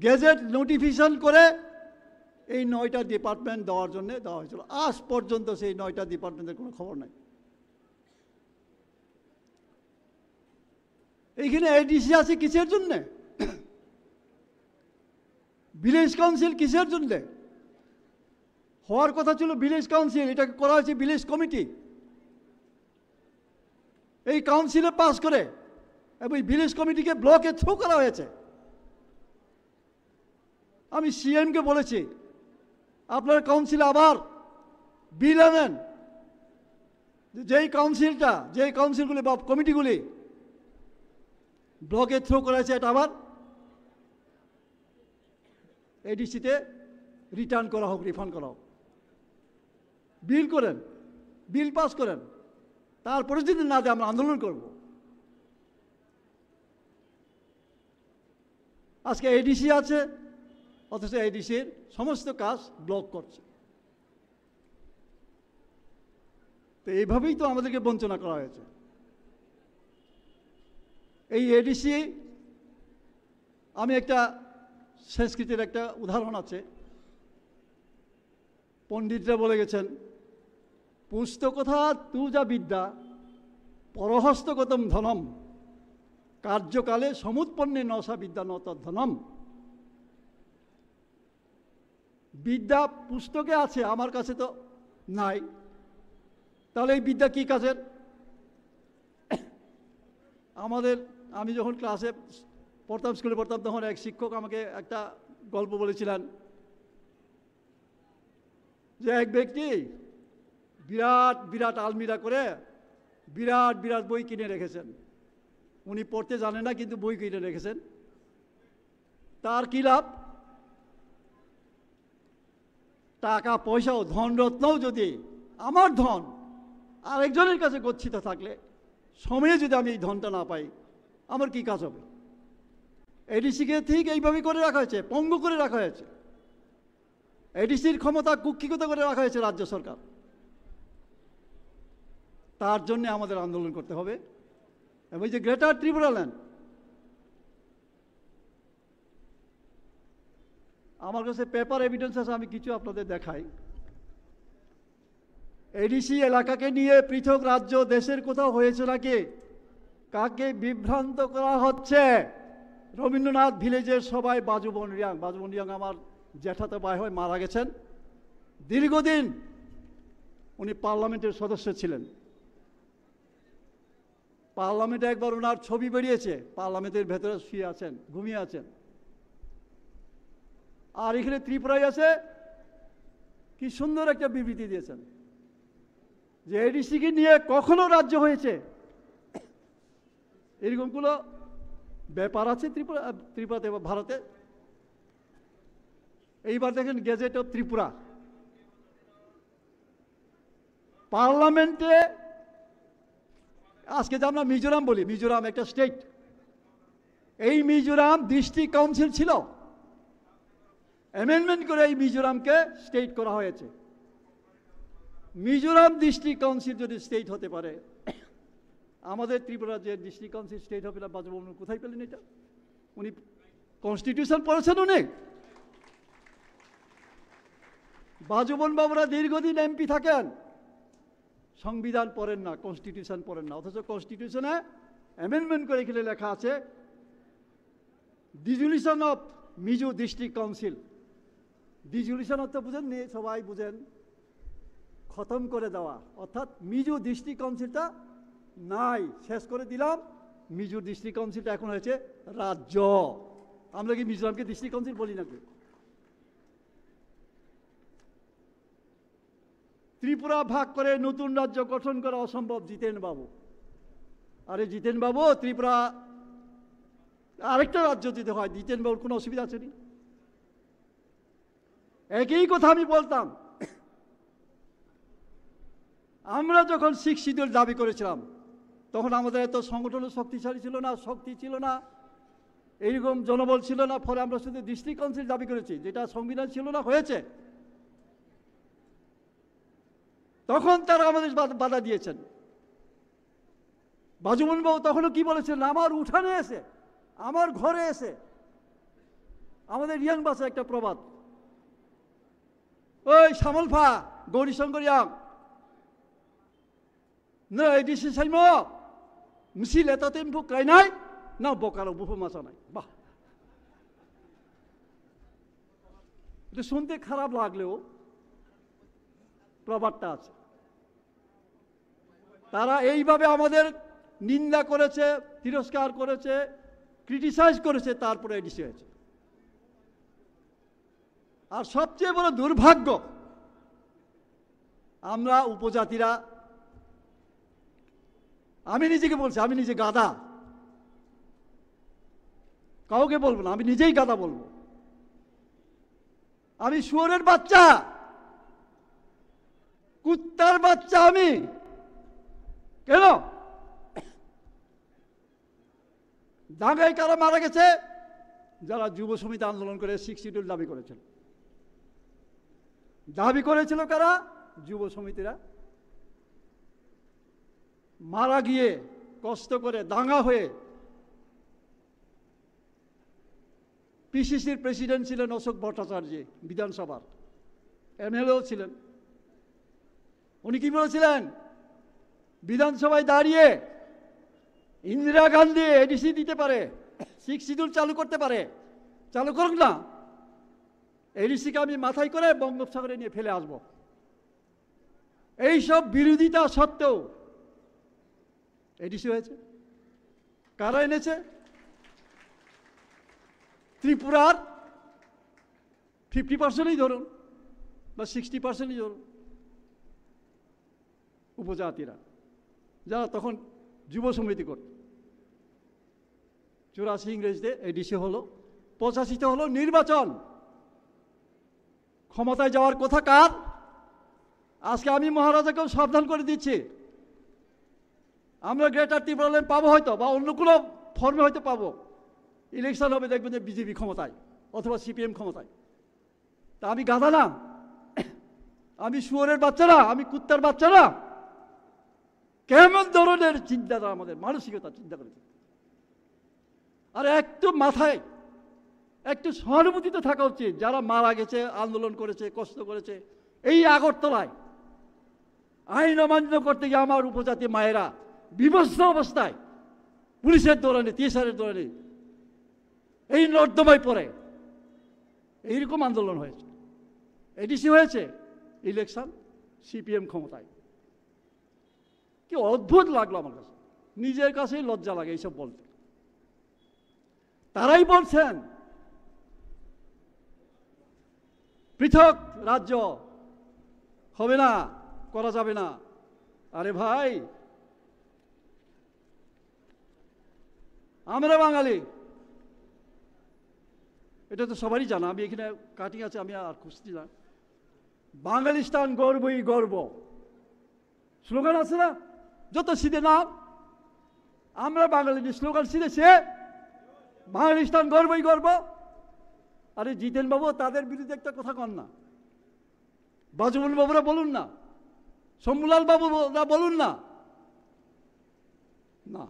গেজেট নোটিফিকেশন করে এই নয়টা ডিপার্টমেন্ট দেওয়ার জন্য দেওয়া হয়েছিল। আজ পর্যন্ত সেই নয়টা ডিপার্টমেন্টের কোনো খবর নাই। এইখানে এডিসি আছে কিসের জন্য? ভিলেজ কাউন্সিল কিসের জন্য? হওয়ার কথা ছিল ভিলেজ কাউন্সিল, এটাকে করা হয়েছে ভিলেজ কমিটি। এই কাউন্সিলে পাস করে এবং ভিলেজ কমিটিকে ব্লকে থ্রো করা হয়েছে। আমি সিএমকে বলেছি, আপনারা কাউন্সিলে আবার বিল আনেন, যে যেই কাউন্সিলটা, যেই কাউন্সিলগুলি বা কমিটিগুলি ব্লকে থ্রো করা হয়েছে, এটা আবার এডিসিতে রিটার্ন করা হোক, রিফান্ড করা হোক। বিল করেন, বিল পাস করেন, তারপরে যদি না দেয় আমরা আন্দোলন করব। আজকে এডিসি আছে, অথচ এডিসির সমস্ত কাজ ব্লক করছে। তো এইভাবেই তো আমাদেরকে বঞ্চনা করা হয়েছে। এই এডিসি, আমি একটা সংস্কৃতির একটা উদাহরণ আছে, পণ্ডিতরা বলে গেছেন, "পুস্তকথা তু যা বিদ্যা, পরহস্তগতম ধনম, কার্যকালে সমুৎপন্নে ন সা বিদ্যা ন তদ্ধনম।" বিদ্যা পুস্তকে আছে, আমার কাছে তো নাই, তাহলে এই বিদ্যা কি কাজের? আমাদের, আমি যখন ক্লাসে পড়তাম, স্কুলে পড়তাম, তখন এক শিক্ষক আমাকে একটা গল্প বলেছিলেন যে এক ব্যক্তি বিরাট বিরাট আলমিরা করে বিরাট বিরাট বই কিনে রেখেছেন। উনি পড়তে জানেন না, কিন্তু বই কিনে রেখেছেন। তার কি লাভ? টাকা পয়সা ও ধন রত্নও যদি আমার ধন আরেকজনের কাছে গচ্ছিত থাকলে, সময়ে যদি আমি এই ধনটা না পাই, আমার কি কাজ হবে? এডিসিকে ঠিক এইভাবে করে রাখা হয়েছে, পঙ্গু করে রাখা হয়েছে। এডিসির ক্ষমতা কুক্ষিগত করে রাখা হয়েছে রাজ্য সরকার। তার জন্য আমাদের আন্দোলন করতে হবে। এবং এই যে গ্রেটার ত্রিপুরাল্যান্ড, আমার কাছে পেপার এভিডেন্স আছে, আমি কিছু আপনাদের দেখাই। এডিসি এলাকাকে নিয়ে পৃথক রাজ্য দেশের কোথাও হয়েছে নাকি? কাকে বিভ্রান্ত করা হচ্ছে? রবীন্দ্রনাথ ভিলেজের সবাই, বাজুবন রিয়াং, বাজুবন রিয়াং আমার জ্যাঠাতো ভাই হয়, মারা গেছেন। দীর্ঘদিন উনি পার্লামেন্টের সদস্য ছিলেন। পার্লামেন্টে একবার ওনার ছবি বেরিয়েছে, পার্লামেন্টের ভেতরে শুয়ে আছেন, ঘুমিয়ে আছেন। আর এখানে ত্রিপুরায় আছে, কি সুন্দর একটা বিবৃতি দিয়েছেন যে এডিসি কে নিয়ে কখনো রাজ্য হয়েছে, এরকম কোনো ব্যাপার আছে ত্রিপুরা, ত্রিপুরাতে বা ভারতে? এইবার দেখেন, গেজেট অফ ত্রিপুরা, পার্লামেন্টে, আজকে যে আমরা মিজোরাম বলি, মিজোরাম একটা স্টেট, এই মিজোরাম ডিস্ট্রিক্ট কাউন্সিল ছিল, অ্যামেন্ডমেন্ট করে এই মিজোরামকে স্টেট করা হয়েছে। মিজোরাম ডিস্ট্রিক্ট কাউন্সিল যদি স্টেট হতে পারে, আমাদের ত্রিপুরা যে ডিস্ট্রিক্ট কাউন্সিল স্টেট হবে না, বাজুবন কোথায় পেলেন এটা? উনি কনস্টিটিউশন পড়েছেন উনি? বাজুবন বাবুরা দীর্ঘদিন এমপি থাকেন, সংবিধান পড়েন না, কনস্টিটিউশন পড়েন না, অথচ কনস্টিটিউশনে অ্যামেন্ডমেন্ট করে এখানে লেখা আছে, dissolution of Mizo district council. Dissolution অর্থ বুঝেননি? সবাই বুঝেন, খতম করে দেওয়া, অর্থাৎ মিজো ডিস্ট্রিক্ট কাউন্সিলটা নাই, শেষ করে দিলাম। মিজো ডিস্ট্রিক্ট কাউন্সিলটা এখন হয়েছে রাজ্য। আমরা কি মিজোরামকে ডিস্ট্রিক্ট কাউন্সিল বলি নাকি? ত্রিপুরা ভাগ করে নতুন রাজ্য গঠন করা অসম্ভব, জিতেন বাবু। আরে জিতেন বাবু, ত্রিপুরা আরেকটা রাজ্য যদি হয়, জিতেন বাবুর কোনো অসুবিধা আছে নি? একই কথা আমি বলতাম। আমরা যখন সিক্স শিডিউল দাবি করেছিলাম, তখন আমাদের এত সংগঠনও শক্তিশালী ছিল না, শক্তি ছিল না, এইরকম জনবল ছিল না। ফলে আমরা শুধু ডিস্ট্রিক্ট কাউন্সিল দাবি করেছি, যেটা সংবিধান ছিল না, হয়েছে। তখন তারা আমাদের বাধা, বাধা দিয়েছেন। বাজুমন বাবু তখনও কি বলেছিলেন? "আমার উঠানে এসে, আমার ঘরে এসে।" আমাদের রিয়াং ভাষায় একটা প্রবাদ, "ওই সামলফা, গৌরীশঙ্কর Reang, no A D C saimo, misi leta tempo krainai, no bokaro buhu masanai." বাহ, এটা শুনতে খারাপ লাগলেও প্রবাদটা আছে। তারা এইভাবে আমাদের নিন্দা করেছে, তিরস্কার করেছে, ক্রিটিসাইজ করেছে, তারপরে এডিসি হয়েছে। আর সবচেয়ে বড় দুর্ভাগ্য, আমরা উপজাতিরা, আমি নিজেকে বলছি, আমি নিজে গাধা, কাউকে বলবো না, আমি নিজেই গাধা বলবো। আমি শুয়োরের বাচ্চা, কুত্তার বাচ্চা আমি। কেন? দাঙ্গায় কারা মারা গেছে? যারা যুব সমিতি আন্দোলন করে সিক্স শিডিউল দাবি করেছিল। দাবি করেছিল কারা? যুব সমিতিরা। মারা গিয়ে, কষ্ট করে, দাঙ্গা হয়ে পিসিসির প্রেসিডেন্ট ছিলেন অশোক ভট্টাচার্য, বিধানসভার এমএলএও ছিলেন। উনি কি বলেছিলেন? বিধানসভায় দাঁড়িয়ে ইন্দিরা গান্ধী এডিসি দিতে পারে, সিক্স শিডিউল চালু করতে পারে, চালু করুক না, এডিসিকে আমি মাথায় করে বঙ্গোপসাগরে নিয়ে ফেলে আসব। এইসব বিরোধিতা সত্ত্বেও এডিসি হয়েছে। কারা এনেছে? ত্রিপুরার ফিফটি পার্সেন্টই ধরুন বা সিক্সটি পার্সেন্টই ধরুন, উপজাতিরা, যারা তখন যুব সমিতি করত। চুরাশি ইংরেজিতে এডিসি হলো, পঁচাশিতে হলো নির্বাচন। ক্ষমতায় যাওয়ার কথা কার? আজকে আমি মহারাজাকেও সাবধান করে দিচ্ছি, আমরা গ্রেটার ত্রিপুরাল্যান্ড পাবো হয়তো, বা অন্য কোনো ফর্মে হয়তো পাবো। ইলেকশন হবে, দেখবেন যে বিজেপি ক্ষমতায় অথবা সিপিএম ক্ষমতায়। তা আমি গাধা না, আমি শুয়োরের বাচ্চা না, আমি কুত্তার বাচ্চা না। কেমন ধরনের চিন্তাধারা আমাদের, মানসিকতা, চিন্তা করেছে। আর একটু মাথায় একটু সহানুভূতি তো থাকা উচিত। যারা মারা গেছে, আন্দোলন করেছে, কষ্ট করেছে, এই আগরতলায় আইন অমান্য করতে গিয়ে আমার উপজাতি মায়েরা বিভৎস অবস্থায় পুলিশের দৌড়ানি, টিএসআর এর দৌড়ানি, এই নর্দমায় পড়ে এইরকম আন্দোলন হয়েছে। এডিসি হয়েছে, ইলেকশন, সিপিএম ক্ষমতায়। কি অদ্ভুত লাগলো আমার কাছে, নিজের কাছেই লজ্জা লাগে এইসব বলতে। তারাই বলছেন পৃথক রাজ্য হবে না, করা যাবে না। আরে ভাই, আমরা বাঙালি, এটা তো সবারই জানা। আমি এখানে কাটিং আছে, আমি আর খুঁজছি না। বাঙালিস্তান গর্বই গর্ব, স্লোগান আছে না? যত সিধে নাম, আমরা বাঙালি স্লোগান সিধে সে বাঙালিস্তান গর্বই গর্ব। আরে জিতেন বাবু, তাদের বিরুদ্ধে একটা কথা কন না। বাজুমন বাবুরা বলুন না, শম্ভুলাল বাবুরা বলুন না। না,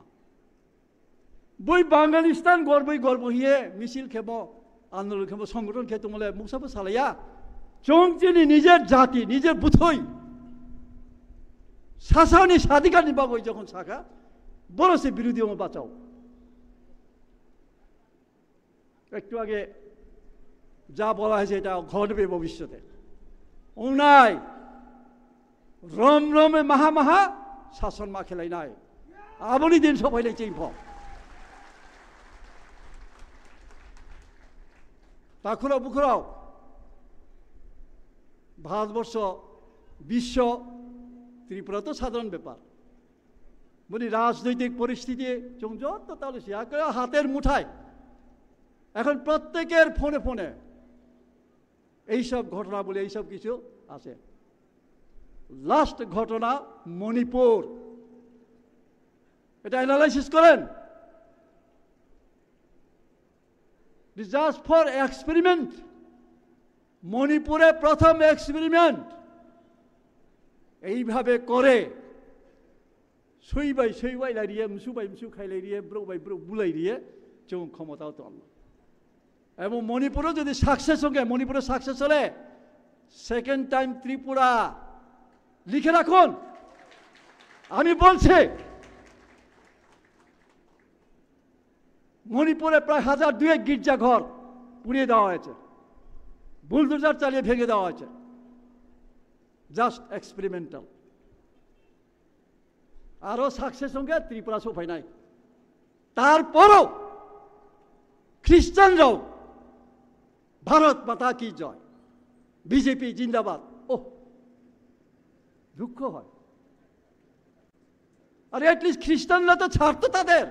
bui Bangalisthan gorboi gorbo hiye misil khemo, andolon khemo, songgothon khe tongmole muksa bo salaiya. Chwng chini nijer jati, nijer buthoi sasani sadhikarni bagwi jokhon sakha, boro se birodhi omo bachao. একটু আগে যা বলা হয়েছে, এটা ঘটবে ভবিষ্যতে। অন্যায় রম রমে মাহা মাহা শাসন মা খেলাই নাই। আবনি দিন সবাই নেই চিনফ। তাখুরা বুখুরাও ভারতবর্ষ, বিশ্ব, ত্রিপুরা তো সাধারণ ব্যাপার। Boni rajnoitik poristiti chwng joto talo siya, hater muthai. Ekhon protteker phone phone ei sob ghotona bole ei sob kichu ache. Last ghotona Manipur. Eta analysis koren. This just for experiment. মণিপুরে প্রথম এক্সপেরিমেন্ট এইভাবে করে, sui bai sui wailairiye, msu bai msu khailairie, brouh bai brouh bulairiye, chwng khomotao tongno. Ebong Manipuro jodi success hoke, Manipuro success hole second time Tripura, likhe rakhun, ami bolchi, মণিপুরে প্রায় হাজার দুয়েক গির্জাঘর পুড়িয়ে দেওয়া হয়েছে, বুলডোজার চালিয়ে ভেঙে দেওয়া হয়েছে। Just experimental. আরো সাকসেস হঙ্গে ত্রিপুরা সফাই নাই। তারপরও খ্রিস্টানরাও ভারত মাতা কি জয়, বিজেপি জিন্দাবাদ। ওহ, দুঃখ হয়। আর অ্যাটলিস্ট খ্রিস্টানরা তো ছাড়তো তাদের।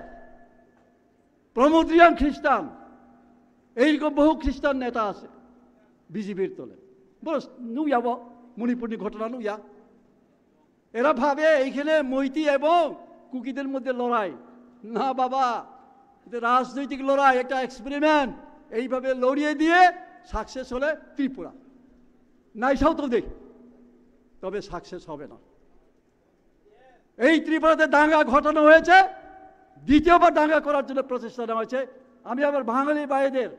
প্রমোদ রিয়াং খ্রিস্টান, এইরকম বহু খ্রিস্টান নেতা আছে বিজেপির তলে। বস নুইয়াবো, মণিপুরনি ঘটনা নুইয়া। এরা ভাবে এইখানে মৈতি এবং কুকিদের মধ্যে লড়াই। না বাবা, এটা রাজনৈতিক লড়াই, একটা এক্সপেরিমেন্ট। এইভাবে লড়িয়ে দিয়ে সাকসেস হলে ত্রিপুরা। নাই সাউথ দেখ, তবে সাকসেস হবে না। এই ত্রিপুরাতে দাঙ্গা ঘটানো হয়েছে, দ্বিতীয়বার দাঙ্গা করার জন্য প্রচেষ্টা নেওয়া হয়েছে। আমি আমার বাঙালি ভাইদের,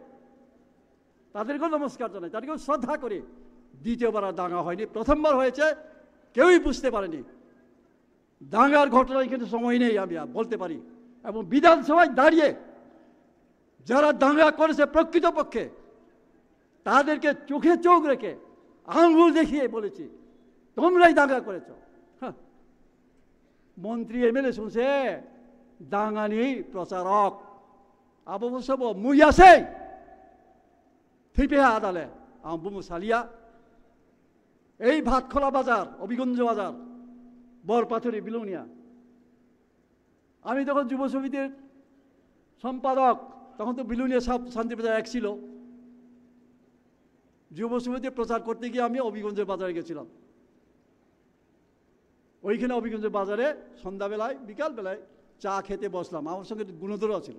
তাদেরকেও নমস্কার জানাই, তাদেরকেও শ্রদ্ধা করি। দ্বিতীয়বার আর দাঙ্গা হয়নি, প্রথমবার হয়েছে, কেউই বুঝতে পারেনি। দাঙ্গার ঘটনা এখানে সময় নেই, আমি আর বলতে পারি। এবং বিধানসভায় দাঁড়িয়ে যারা দাঙ্গা করেছে প্রকৃতপক্ষে, তাদেরকে চোখে চোখ রেখে আঙ্গুল দেখিয়ে বলেছি, তোমরাই দাঙ্গা করেছ। হ্যাঁ। মন্ত্রী এমএলএ শুনছে দাঙ্গানি প্রচারক। আবু বসব মুই আছে, থিপে আদালে, আম বুমু সালিয়া। এই ভাতখোলা বাজার, অবিগঞ্জ বাজার, বরপাথরি, বিলোনিয়া, আমি তখন যুব সমিতির সম্পাদক, তখন তো বিলুনিয়া সাব শান্তিবাজার এক ছিল। যুব সমিতি প্রচার করতে গিয়ে আমি অবিগঞ্জের বাজারে গেছিলাম। ওইখানে অবিগঞ্জের বাজারে সন্ধ্যাবেলায়, বিকালবেলায় চা খেতে বসলাম। আমার সঙ্গে গুণধরও আছিল।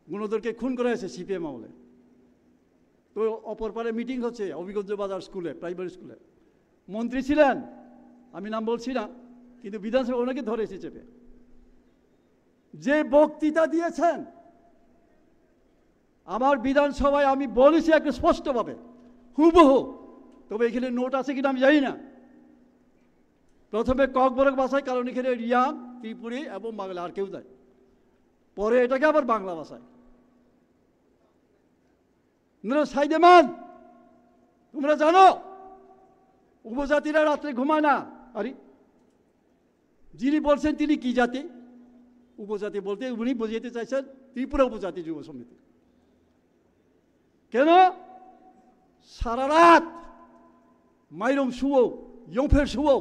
গুণধরকে খুন করা হয়েছে সিপিএম আমলে। তো অপর পারে মিটিং হচ্ছে অবিগঞ্জ বাজার স্কুলে, প্রাইমারি স্কুলে। মন্ত্রী ছিলেন, আমি নাম বলছি না, কিন্তু বিধানসভা ওনাকে ধরেছি চেপে। যে বক্তৃতা দিয়েছেন, আমার বিধানসভায় আমি বলেছি একটু স্পষ্টভাবে, হুবহু। তবে এখানে নোট আছে কিনা আমি জানি না। প্রথমে ককবরক ভাষায়, কারণ এখানে রিয়াং, ত্রিপুরী এবং বাংলা আর কেউ নাই। পরে এটাকে আবার বাংলা ভাষায়। তোমরা সাইদেমান, তোমরা জানো উপজাতিরা রাত্রে ঘুমায় না। আরে, যিনি বলছেন তিনি কি জাতি? উপজাতি বলতে উনি বুঝাতে চাইছেন ত্রিপুরা উপজাতি যুব সমিতি। কেন সারা রাত মাইরং শুও, ইয়ংফের শুও?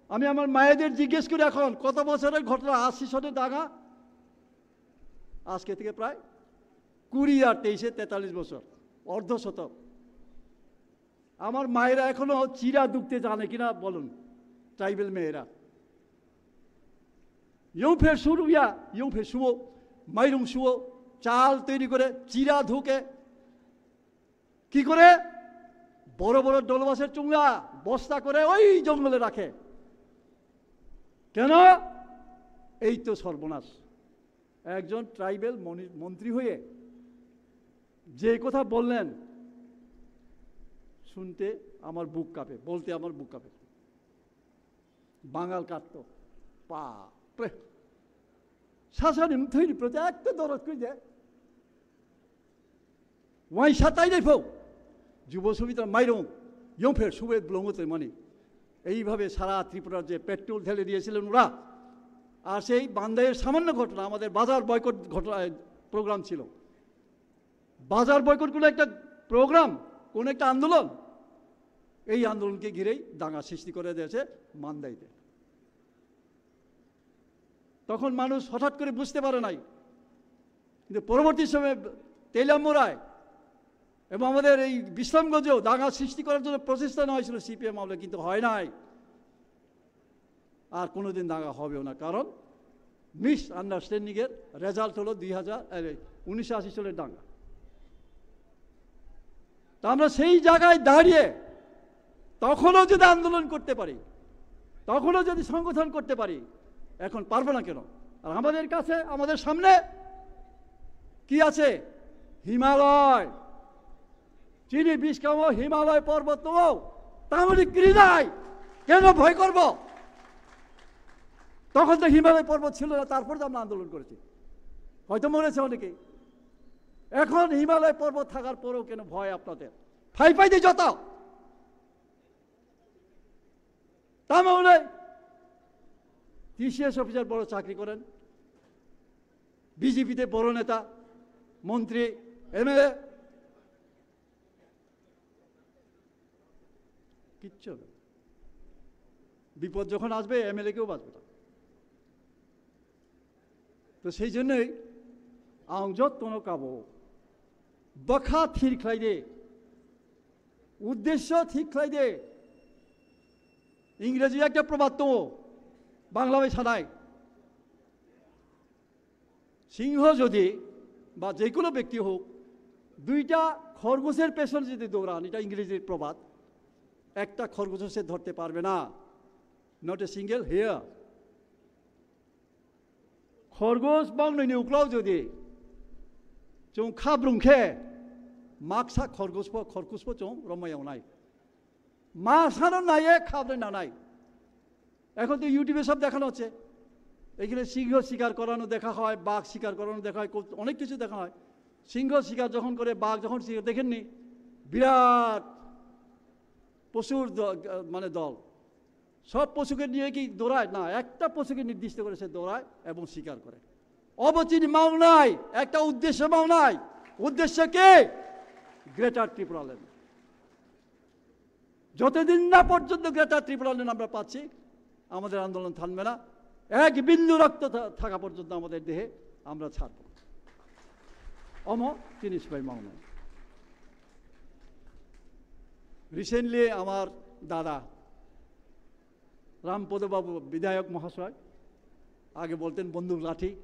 আমি আমার মায়েদের জিজ্ঞেস করি, এখন কত বছরের ঘটনা? আশি সনে দাঙ্গা, আজকে থেকে প্রায় কুড়ি আর তেইশে তেতাল্লিশ বছর, অর্ধ শতক। আমার মায়েরা এখনো চিরা ধুকতে জানে কিনা বলুন, ট্রাইবেল মেয়েরা। ইয়ংফের শুরু ইয়া, ইয়ংফের শুও, মাইরং শুও, চাল তৈরি করে, চিরা ধুকে, কি করে? বড় বড় ডলমাসের চুঙ্গা বস্তা করে ওই জঙ্গলে রাখে। কেন? এই তো সর্বনাশ। একজন ট্রাইবেল মনি-, মন্ত্রী হয়ে যে কথা বললেন, শুনতে আমার বুক কাঁপে, বলতে আমার বুক কাঁপে। বাঙাল কাটতো। বাপরে। শাসনে মুথৈরি প্রতি এত দরদ কই দে। ওয়াইসা তাই নাই ফো। যুব সমিতির মাইরং, ইয়ংফের সুবে ব্লঙ্গতে মানে। এইভাবে সারা ত্রিপুরার যে পেট্রোল ঢেলে দিয়েছিলেন ওরা। আর সেই বান্দাইয়ের সামান্য ঘটনা, আমাদের বাজার বয়কট ঘটনা, প্রোগ্রাম ছিল। বাজার বয়কট কোনো একটা প্রোগ্রাম, কোন একটা আন্দোলন, এই আন্দোলনকে ঘিরেই দাঙ্গা সৃষ্টি করে দিয়েছে মান্দাইতে। তখন মানুষ হঠাৎ করে বুঝতে পারে নাই, কিন্তু পরবর্তী সময়ে তেলিয়ামুড়ায় এবং আমাদের এই বিশ্রামগঞ্জেও দাঙ্গা সৃষ্টি করার জন্য প্রচেষ্টা নেওয়া হয়েছিল সিপিএম আমলে, কিন্তু হয় নাই। আর কোনোদিন দাঙ্গা হবেও না, কারণ মিস আন্ডারস্ট্যান্ডিং এর রেজাল্ট হলো দুই হাজার, আরে, উনিশশো আশি সালের দাঙ্গা। তা আমরা সেই জায়গায় দাঁড়িয়ে তখনও যদি আন্দোলন করতে পারি, তখনও যদি সংগঠন করতে পারি, এখন পারবো না কেন? আর আমাদের কাছে, আমাদের সামনে কি আছে? হিমালয়। চিনি বিষ খাবো, হিমালয় পর্বত নেবো, তাহলে কি নাই? কেন ভয় করব? তখন তো হিমালয় পর্বত ছিল না, তারপর তো আমরা আন্দোলন করেছি। হয়তো মরেছে অনেকে। এখন হিমালয় পর্বত থাকার পরেও কেন ভয় আপনাদের? ফাই ফাই দিয়ে যত। তাহলে টিসিএস অফিসার বড় চাকরি করেন, বিজেপিতে বড় নেতা, মন্ত্রী, এমএলএ, কিচ্ছু হবে না। বিপদ যখন আসবে, এমএলএ কেউ বাঁচবে না। তো সেই জন্যই ang jotono kabo bwkha thir khlai de, uddesyo thik khlai de. ইংরেজি একটা প্রবাদ তো, বাংলা ভাই সাদাই, সিংহ যদি বা যে কোনো ব্যক্তি হোক, দুইটা খরগোশের পেছনে যদি দৌড়ান, এটা ইংরেজির প্রবাদ, একটা খরগোশও সে ধরতে পারবে না। Not a single hair. খরগোশ বাংলানি উক্লাও যদি চুং খাব্রুং খে, মাকসা খরগোশ পো, খরগোশ পো চুং রমায়াও নাই। মাসানো নাইয়ে খাবলে না নাই। এখন তো ইউটিউবে সব দেখানো হচ্ছে। এখানে সিংহ শিকার করানো দেখা হয়, বাঘ শিকার করানো দেখা হয়, কত-, অনেক কিছু দেখা হয়। সিংহ শিকার যখন করে, বাঘ যখন শিকার, দেখেননি? বিরাট পশুর দ-, মানে দল। সব পশুকে নিয়ে কি দৌড়ায়? না, একটা পশুকে নির্দিষ্ট করে সে দৌড়ায় এবং শিকার করে। অবচিনি মাও নাই, একটা উদ্দেশ্য মাও নাই। উদ্দেশ্য কে? গ্রেটার ত্রিপুরাল্যান্ড। যতদিন না পর্যন্ত গ্রেটার ত্রিপুরাল্যান্ড আমরা পাচ্ছি, আমাদের আন্দোলন থামবে না। এক বিন্দু রক্ত থা-, থাকা পর্যন্ত আমাদের দেহে আমরা ছাড়ব না। অমো জিনিস ভাই মাও নাই। রিসেন্টলি আমার দাদা রামপদ বাবু বিধায়ক মহাশয়, আগে বলতেন বন্দুক লাঠি,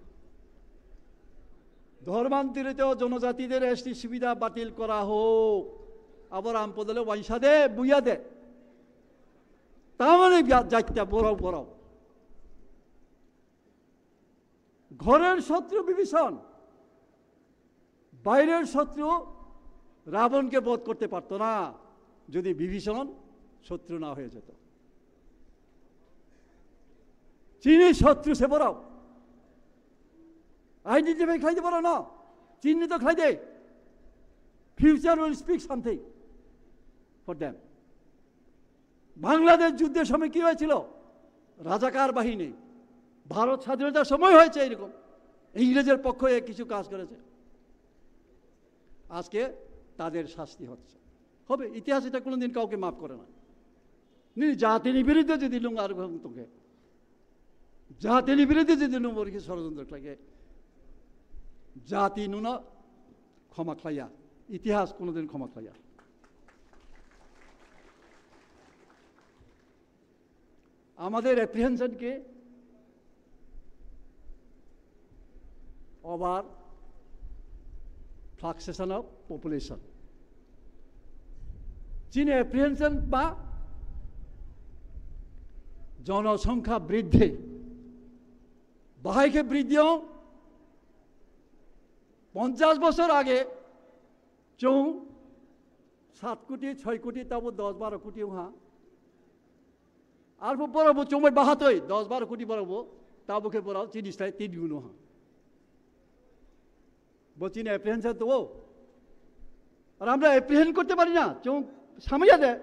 ধর্মান্তরিত জনজাতিদের এসটি সুবিধা বাতিল করা হোক। আবার রামপদলে ওয়াইসাদে বুয়াদে, তাহলে যা-, যাইতে বড় বড়। ঘরের শত্রু বিভীষণ, বাইরের শত্রু রাবণকে বধ করতে পারতো না, যদি বিভীষণ শত্রু না হয়ে যেত। চিনি শত্রু সে বড়, আইডেন্টিফাই খাইতে পারো না, চিহ্নিত খাইতে। Future will speak something for them. Bangladesh যুদ্ধের সময় কি হয়েছিল? রাজাকার বাহিনী, ভারত স্বাধীনতার সময় হয়েছে এরকম, ইংরেজের পক্ষ হয়ে কিছু কাজ করেছে। আজকে তাদের শাস্তি হচ্ছে, হবে। ইতিহাস এটা কোনোদিন কাউকে মাফ করে না। নি জাতির বিরুদ্ধে যদি লুঙ্গার তোকে জাতির বিরুদ্ধে যদি নম্বর কি ষড়যন্ত্র থাকে, জাতি নুনা ক্ষমা খাইয়া, ইতিহাস কোনোদিন ক্ষমা খাইয়া। আমাদের অ্যাপ্রিহেনশন কি? ওভার ফ্লাকসেশন অফ পপুলেশন। চীন অ্যাপ্রিহেনশন বা জনসংখ্যা বৃদ্ধি। বাহাইকে বৃদ্ধি হং পঞ্চাশ বছর আগে চৌ সাত কোটি, ছয় কোটি, তাবো দশ বারো কোটি হা। আর বড় বড় চৌমাই বাহাতই দশ বারো কোটি বড় বড়, তাবো কে বড় চিনি স্থায়ী তিন গুণ হা। বচিনে অ্যাপ্রিহেনশন তো ও। আর আমরা অ্যাপ্রিহেন্ড করতে পারি না, চৌ সামাইয়া দেয়।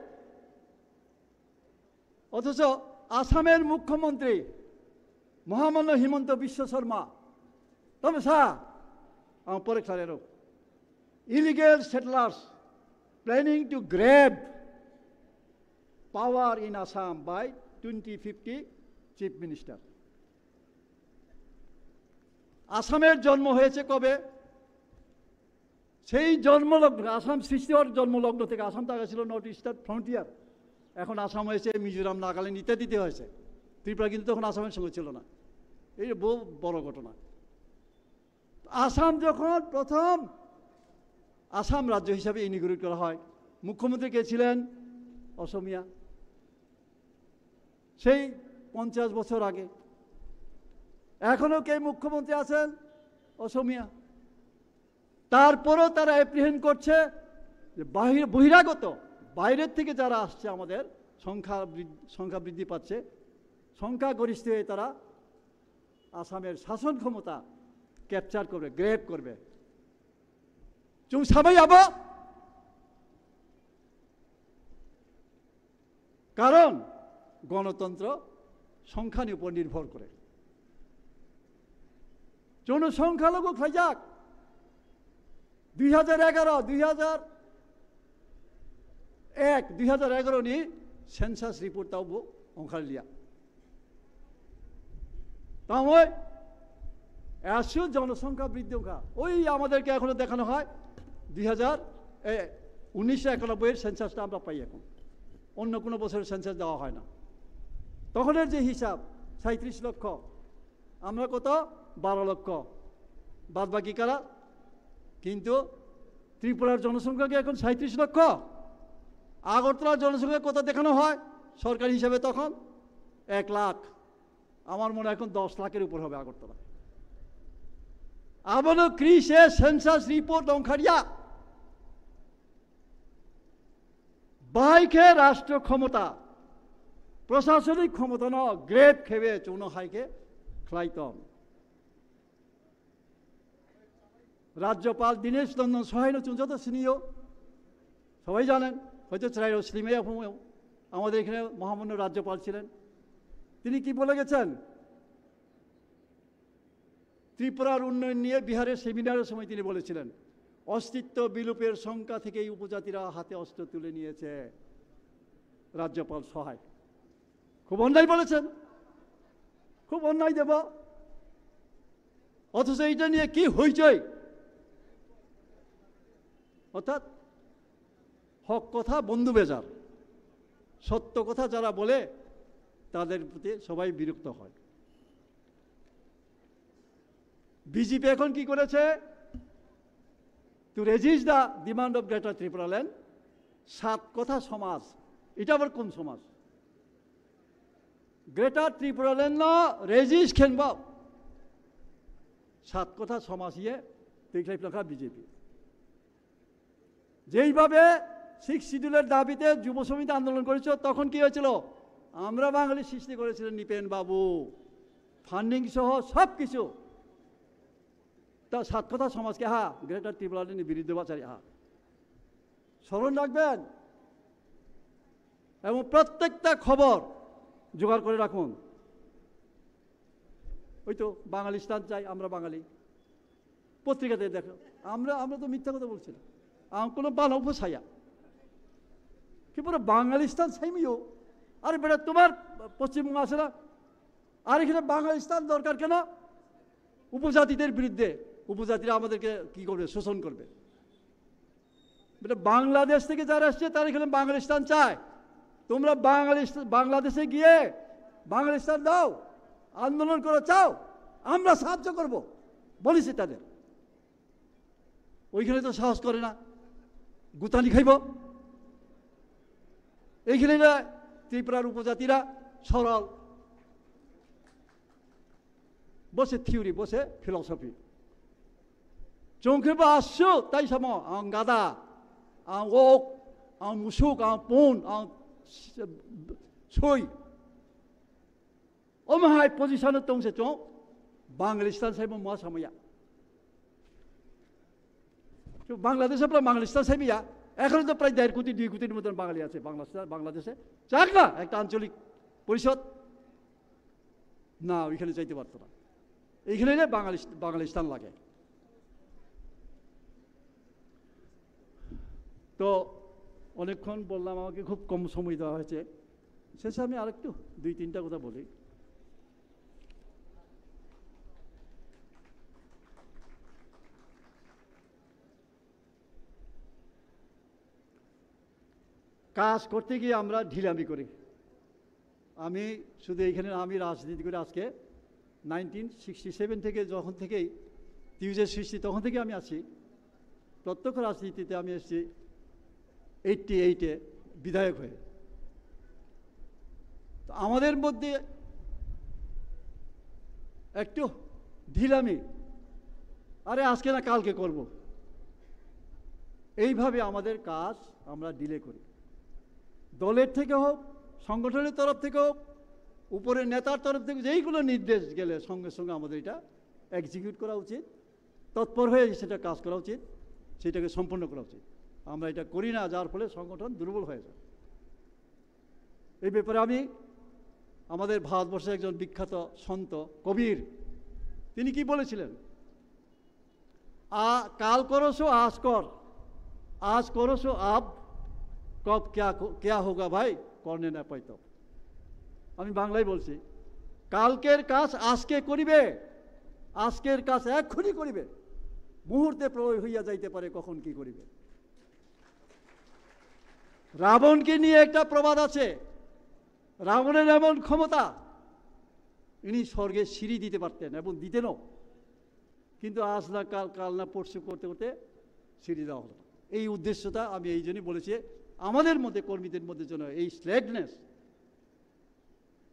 অথচ আসামের মুখ্যমন্ত্রী মহামান্য হিমন্ত বিশ্ব শর্মা, তবে স্যার, আমার পরে খালেরও, illegal settlers planning to grab power in Assam by twenty fifty, chief minister. আসামের জন্ম হয়েছে কবে? সেই জন্মলগ্ন, আসাম সৃষ্টি হওয়ার জন্মলগ্ন থেকে। আসাম তো আগে ছিল নর্থ ইস্টার্ন ফ্রন্টিয়ার, এখন আসাম হয়েছে মিজোরাম, নাগাল্যান্ড ইত্যাদিতে হয়েছে। ত্রিপুরা কিন্তু তখন আসামের সঙ্গে ছিল না। এই যে বহু বড় ঘটনা। আসাম যখন প্রথম আসাম রাজ্য হিসাবে ইনিগ্রেট করা হয়, মুখ্যমন্ত্রী কে ছিলেন? অসমীয়া। সেই পঞ্চাশ বছর আগে। এখনো কে মুখ্যমন্ত্রী আছেন? অসমীয়া। তারপরও তারা অ্যাপ্রিহেন্ড করছে যে বাহির, বহিরাগত, বাইরের থেকে যারা আসছে, আমাদের সংখ্যা বৃদ্ধ-, সংখ্যা বৃদ্ধি পাচ্ছে, সংখ্যাগরিষ্ঠ হয়ে তারা আসামের শাসন ক্ষমতা ক্যাপচার করবে, গ্র্যাব করবে। চুপ সাবাই আবো। কারণ গণতন্ত্র সংখ্যার উপর নির্ভর করে। জনসংখ্যালঘু খাইজাক দুই হাজার এগারো, দুই হাজার এক, দুই হাজার এগারো ni census report tao bo ongkharlia. তাহলে এসব জনসংখ্যা বৃদ্ধি সংখ্যা, ওই আমাদেরকে এখনো দেখানো হয় দুই হাজার, এ, উনিশশো একানব্বই এর সেন্সাসটা আমরা পাই এখন, অন্য কোনো বছরের সেন্সাস দেওয়া হয় না। তখনের যে হিসাব, সাঁইত্রিশ লক্ষ, আমরা কত? বারো লক্ষ। বাদ বাকি কারা? কিন্তু ত্রিপুরার জনসংখ্যা কি এখন সাঁইত্রিশ লক্ষ? আগরতলার জনসংখ্যা কত দেখানো হয় সরকারি হিসাবে তখন? এক লাখ। আমার মনে হয় এখন দশ লাখের উপর হবে Agartala. Abono krise census report ongkharia. Baikhe rashtra khomota, prashasonik khomota no grab khebe chwngno hai khe khlai tong. রাজ্যপাল দীনেশ নন্দন সহায়নো চুঞ্চত সিনিও সবাই জানেন, হয়তো চিরাইও সিনেমায় এখন আমাদের এখানে মহামান্য রাজ্যপাল ছিলেন। তিনি কি বলে গেছেন? ত্রিপুরার উন্নয়ন নিয়ে বিহারের সেমিনারের সময় তিনি বলেছিলেন, অস্তিত্ব বিলোপের শঙ্কা থেকেই উপজাতিরা হাতে অস্ত্র তুলে নিয়েছে রাজ্যপাল সহায়। খুব অন্যায় বলেছেন, খুব অন্যায় দেব। অথচ এইটা নিয়ে কি হইচই, অর্থাৎ হক কথা বন্ধু বেজার, সত্য কথা যারা বলে তাদের প্রতি সবাই বিরক্ত হয়। বিজেপি এখন কি করেছে? To resist the demand of Greater Tipraland, সাত কথা সমাজ, এটা আবার কোন সমাজ? গ্রেটার ত্রিপুরাল্যান্ড no resist khenba সাত কথা সমাজ ইয়ে তৈরি রাখা বিজেপি। যেইভাবে সিক্স শিডিউলের দাবিতে যুব সমিতি আন্দোলন করেছিল, তখন কি হয়েছিল? আমরা বাঙালি সৃষ্টি করেছিলেন নৃপেন বাবু, ফান্ডিং সহ সব কিছু। তা সাত কথা সমাজকে, হ্যাঁ, গ্রেটার ত্রিপুরাল্যান্ডের বিরুদ্ধে বাচারি, হ্যাঁ, স্মরণ রাখবেন। এবং প্রত্যেকটা খবর জোগাড় করে রাখুন। ওই তো বাঙালিস্তান চাই, আমরা বাঙালি। পত্রিকাতে দেখো, আমরা, আমরা তো মিথ্যা কথা বলছি না। আম কোনো বানাও ফসাইয়া। কি পুরো বাঙালিস্তান চাইমিও? আরে বেটা, তোমার পশ্চিমবঙ্গ আছে না? আর এখানে বাঙালিস্তান দরকার কেন? উপজাতিদের বিরুদ্ধে। উপজাতিরা আমাদেরকে কি করবে? শোষণ করবে। বেটা, বাংলাদেশ থেকে যারা এসছে, তারা এখানে বাঙালিস্তান চায়। তোমরা বাঙালিস্তান, বাংলাদেশে গিয়ে বাঙালিস্তান দাও, আন্দোলন করো, চাও, আমরা সাহায্য করব, বলেছি তাদের। ওইখানে তো সাহস করে না, গুতানি খাইব। এইখানে না, ত্রিপুরার উপজাতিরা সরল, বসে থিওরি, বসে philosophy. Chwng khe bo aswk tai samo, ang gada, ang ok, ang musuk, ang pun, ang soi. Omo hai position o tong se chwng Bangladestan sai bo ma samaya. Bangladesh pura Bangladestan sai biya. Ekhon to prai der koti, dui kotir moton Bangali ache Bangladeshe. Chak na ekta ancholik porishod. না, ওইখানে যাইতে পারতো না। এইখানে এলে বাঙালি, বাঙালিস্তান লাগে। তো অনেকক্ষণ বললাম, আমাকে খুব কম সময় দেওয়া হয়েছে। শেষে আমি আরেকটু দুই তিনটা কথা বলি। কাজ করতে গিয়ে আমরা ঢিলামি করি। আমি শুধু এইখানে, আমি রাজনীতি করে আজকে নাইনটিন সিক্সটি সেভেন থেকে, যখন থেকেই টিউজে সৃষ্টি, তখন থেকে আমি আছি। প্রত্যক্ষ রাজনীতিতে আমি এসেছি এইটটি এইটে বিধায়ক হয়ে। তো আমাদের মধ্যে একটু ঢিলামি, আরে আজকে না কালকে করব, এইভাবে আমাদের কাজ আমরা ডিলে করি। দলের থেকে হোক, সংগঠনের তরফ থেকে হোক, উপরে নেতার তরফ থেকে যেইগুলো নির্দেশ গেলে সঙ্গে সঙ্গে আমাদের এটা এক্সিকিউট করা উচিত, তৎপর হয়ে সেটা কাজ করা উচিত, সেটাকে সম্পন্ন করা উচিত। আমরা এটা করি না, যার ফলে সংগঠন দুর্বল হয়ে যায়। এই ব্যাপারে আমি আমাদের ভারতবর্ষের একজন বিখ্যাত সন্ত কবির, তিনি কি বলেছিলেন? আ, কাল করো সো আজ কর, আজ করো সো আব, কব ক্যা কো-, ক্যা হোগা ভাই, করনে না পাই তব। আমি বাংলায় বলছি, কালকের কাজ আজকে করিবে, আজকের কাজ এক্ষুনি করিবে, মুহূর্তে প্রলয় হইয়া যাইতে পারে, কখন কি করিবে। রাবণকে নিয়ে একটা প্রবাদ আছে, রাবণের এমন ক্ষমতা, ইনি স্বর্গে সিঁড়ি দিতে পারতেন এবং দিতেনও, কিন্তু আজ না কাল, কাল না পরশু করতে করতে সিঁড়ি দেওয়া হলো না। এই উদ্দেশ্যটা আমি এই জন্যই বলেছি, আমাদের মধ্যে, কর্মীদের মধ্যে যেন এই স্ল্যাকনেস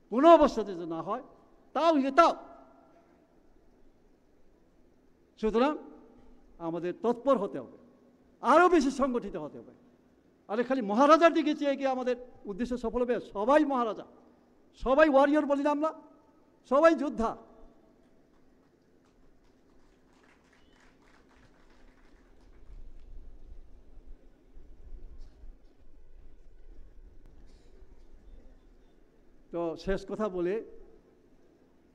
কোনো অবস্থাতে যেন না হয়, তাও ইয়ে তাও। সুতরাং আমাদের তৎপর হতে হবে, আরো বেশি সংগঠিত হতে হবে। আরে খালি মহারাজার দিকে চেয়ে কি আমাদের উদ্দেশ্য সফল হবে? সবাই মহারাজা, সবাই ওয়ারিয়র বলি না আমরা, সবাই যোদ্ধা। তো শেষ কথা বলে,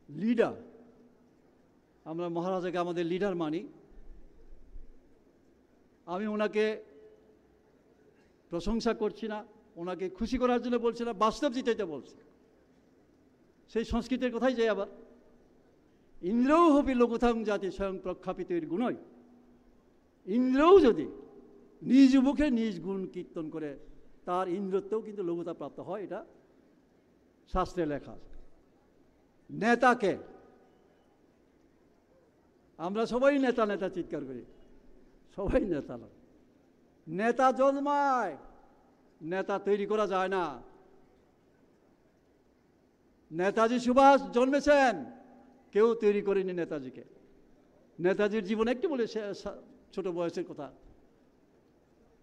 লিডার, আমরা মহারাজাকে আমাদের লিডার মানি। আমি ওনাকে প্রশংসা করছি না, ওনাকে খুশি করার জন্য বলছি না, বাস্তব যেটা, এটা বলছি। সেই সংস্কৃতের কথাই যাই আবার, ইন্দ্রৌ হপি লঘুতাং জাতি স্বয়ং প্রখ্যাপিতৈর গুণৈ। ইন্দ্রও যদি নিজ মুখে নিজ গুণ কীর্তন করে, তার ইন্দ্রত্বও কিন্তু লঘুতা প্রাপ্ত হয়, এটা শাস্ত্রে লেখা আছে। নেতাকে, আমরা সবাই নেতা নেতা চিৎকার করি, সবাই নেতা না। নেতা জন্মায়, নেতা তৈরি করা যায় না। নেতাজি সুভাষ জন্মেছেন, কেউ তৈরি করেনি নেতাজিকে। নেতাজির জীবন একটু বলে সে-, সা-, ছোট বয়সের কথা।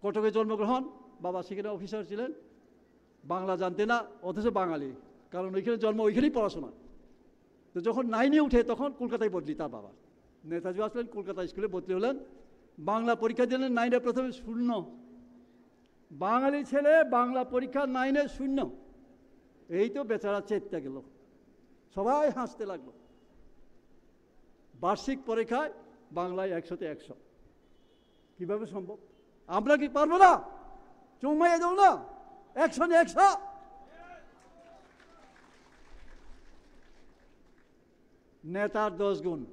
কটকে জন্মগ্রহণ, বাবা সেখানে অফিসার ছিলেন। বাংলা জানতে না, অথচ বাঙালি। কারণ ওইখানে জন্ম, ওইখানেই পড়াশোনা। তো যখন নাইনে উঠে, তখন কলকাতায় বদলি তার বাবা। নেতাজি আসলেন, কলকাতা স্কুলে ভর্তি হলেন। বাংলা পরীক্ষা দিলেন, নাইনে প্রথমে শূন্য। বাঙালি ছেলে বাংলা পরীক্ষা নাইনে শূন্য। এই তো বেচারা চেতে গেল, সবাই হাসতে লাগলো। বার্ষিক পরীক্ষায় বাংলায় একশোতে একশো। কিভাবে সম্ভব? আমরা কি পারবো না? চুম্মাইয়া দেবো না? একশো নে একশো। নেতার দশ গুণ।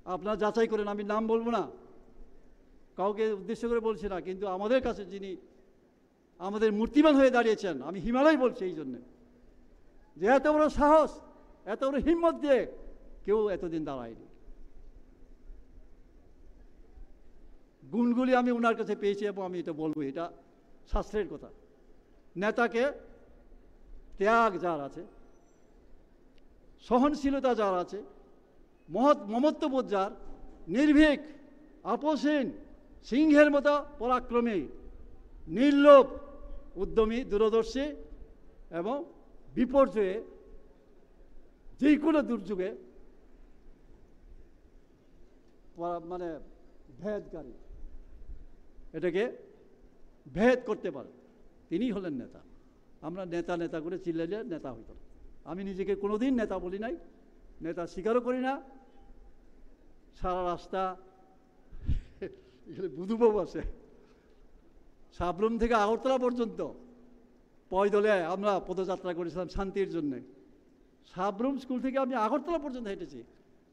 আপনারা যাচাই করেন, আমি নাম বলবো না, কাউকে উদ্দেশ্য করে বলছি না, কিন্তু আমাদের কাছে যিনি আমাদের মূর্তিমান হয়ে দাঁড়িয়েছেন, আমি হিমালয় বলছি এই জন্যে, যে এত বড় সাহস, এত বড় হিম্মত দিয়ে কেউ এতদিন দাঁড়ায়নি। গুণগুলি আমি ওনার কাছে পেয়েছি এবং আমি এটা বলবো, এটা শাস্ত্রের কথা। নেতাকে ত্যাগ যার আছে, সহনশীলতা যার আছে, মহৎ মমত্ববোধ যার, নির্ভীক, আপোষহীন, সিংহের মতো পরাক্রমী, নির্লোভ, উদ্যমী, দূরদর্শী এবং বিপর্যয়ে, যে কোনো দুর্যোগে পরা-, মানে ভেদকারী, এটাকে ভেদ করতে পারে, তিনিই হলেন নেতা। আমরা নেতা নেতা করে চিল্লাইলে নেতা হইতো না। আমি নিজেকে কোনোদিন নেতা বলি নাই, নেতা স্বীকারও করি না। সারা রাস্তা এখানে বুধুবাবু আছে, সাবরুম থেকে আগরতলা পর্যন্ত পয়দলে আমরা পদযাত্রা করেছিলাম শান্তির জন্য। সাবরুম স্কুল থেকে আমি আগরতলা পর্যন্ত হেঁটেছি।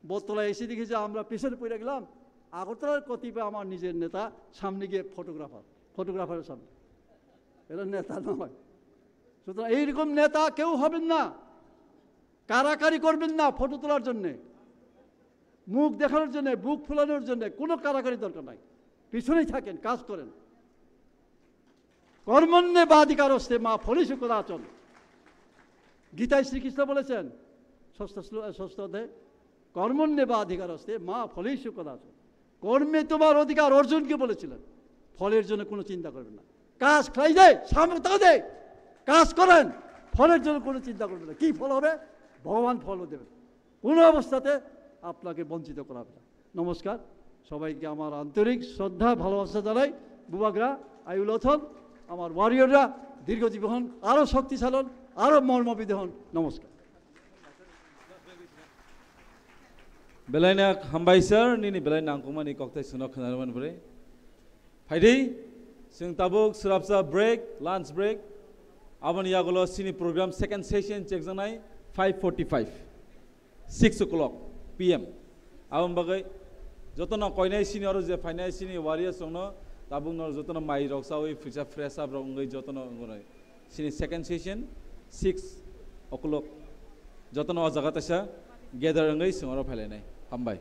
বটতলায় এসে দেখি যে আমরা পিছনে পড়ে গেলাম। আগরতলার কতিপয় আমার নিজের নেতা সামনে গিয়ে ফটোগ্রাফার, ফটোগ্রাফারের সামনে। এরা নেতা নয়। সুতরাং এইরকম নেতা কেউ হবেন না, কারাকারি করবেন না ফটো তোলার জন্যে, মুখ দেখানোর জন্যে, বুক ফুলানোর জন্যে। কোনো কারাকারি দরকার নাই। পিছনেই থাকেন, কাজ করেন। কর্মণ্যেবাধিকারস্তে মা ফলেষু কদাচন। গীতায় শ্রীকৃষ্ণ বলেছেন, ষষ্ঠ শ্লো-, ষষ্ঠ অধ্যায়ে, "কর্মণ্যেবাধিকারস্তে মা ফলেষু কদাচন।" কর্মে তোমার অধিকার অর্জুনকে বলেছিলেন, ফলের জন্য কোনো চিন্তা করবেন না। কাজ খাই দে, সামনে তাকে দে, কাজ করেন, ফলের জন্য কোনো চিন্তা করবেন না। কি ফল হবে? ভগবান ফলও দেবেন। কোনো অবস্থাতে আপনাকে বঞ্চিত করা হবে না। নমস্কার, সবাইকে আমার আন্তরিক শ্রদ্ধা, ভালোবাসা জানাই। বুবাগ্রা, আয়ুলথন, আমার ওয়ারিয়ররা দীর্ঘজীবী হন, আরো শক্তিশালী হন, আরো মর্মবিধি হন। নমস্কার। Belai no hambai sir, nini belai nangkukmani kokthai swnok khwnarwmani bagwi. Phaidi, chwng tabuk swrapsa break, lunch break. Aboni yagulo chini program second session chekjaknai five forty-five, six o'clock P M. Aboni bagwi jotono koinai chini oro je phainai chini warriors rokno tabukno jotono mai rok chawi phuisa fresh up rok wngwi jotono wngwi chini second session six o'clock jotono o jaga taisa gather wngwi chwng oro phailainai. Hambai.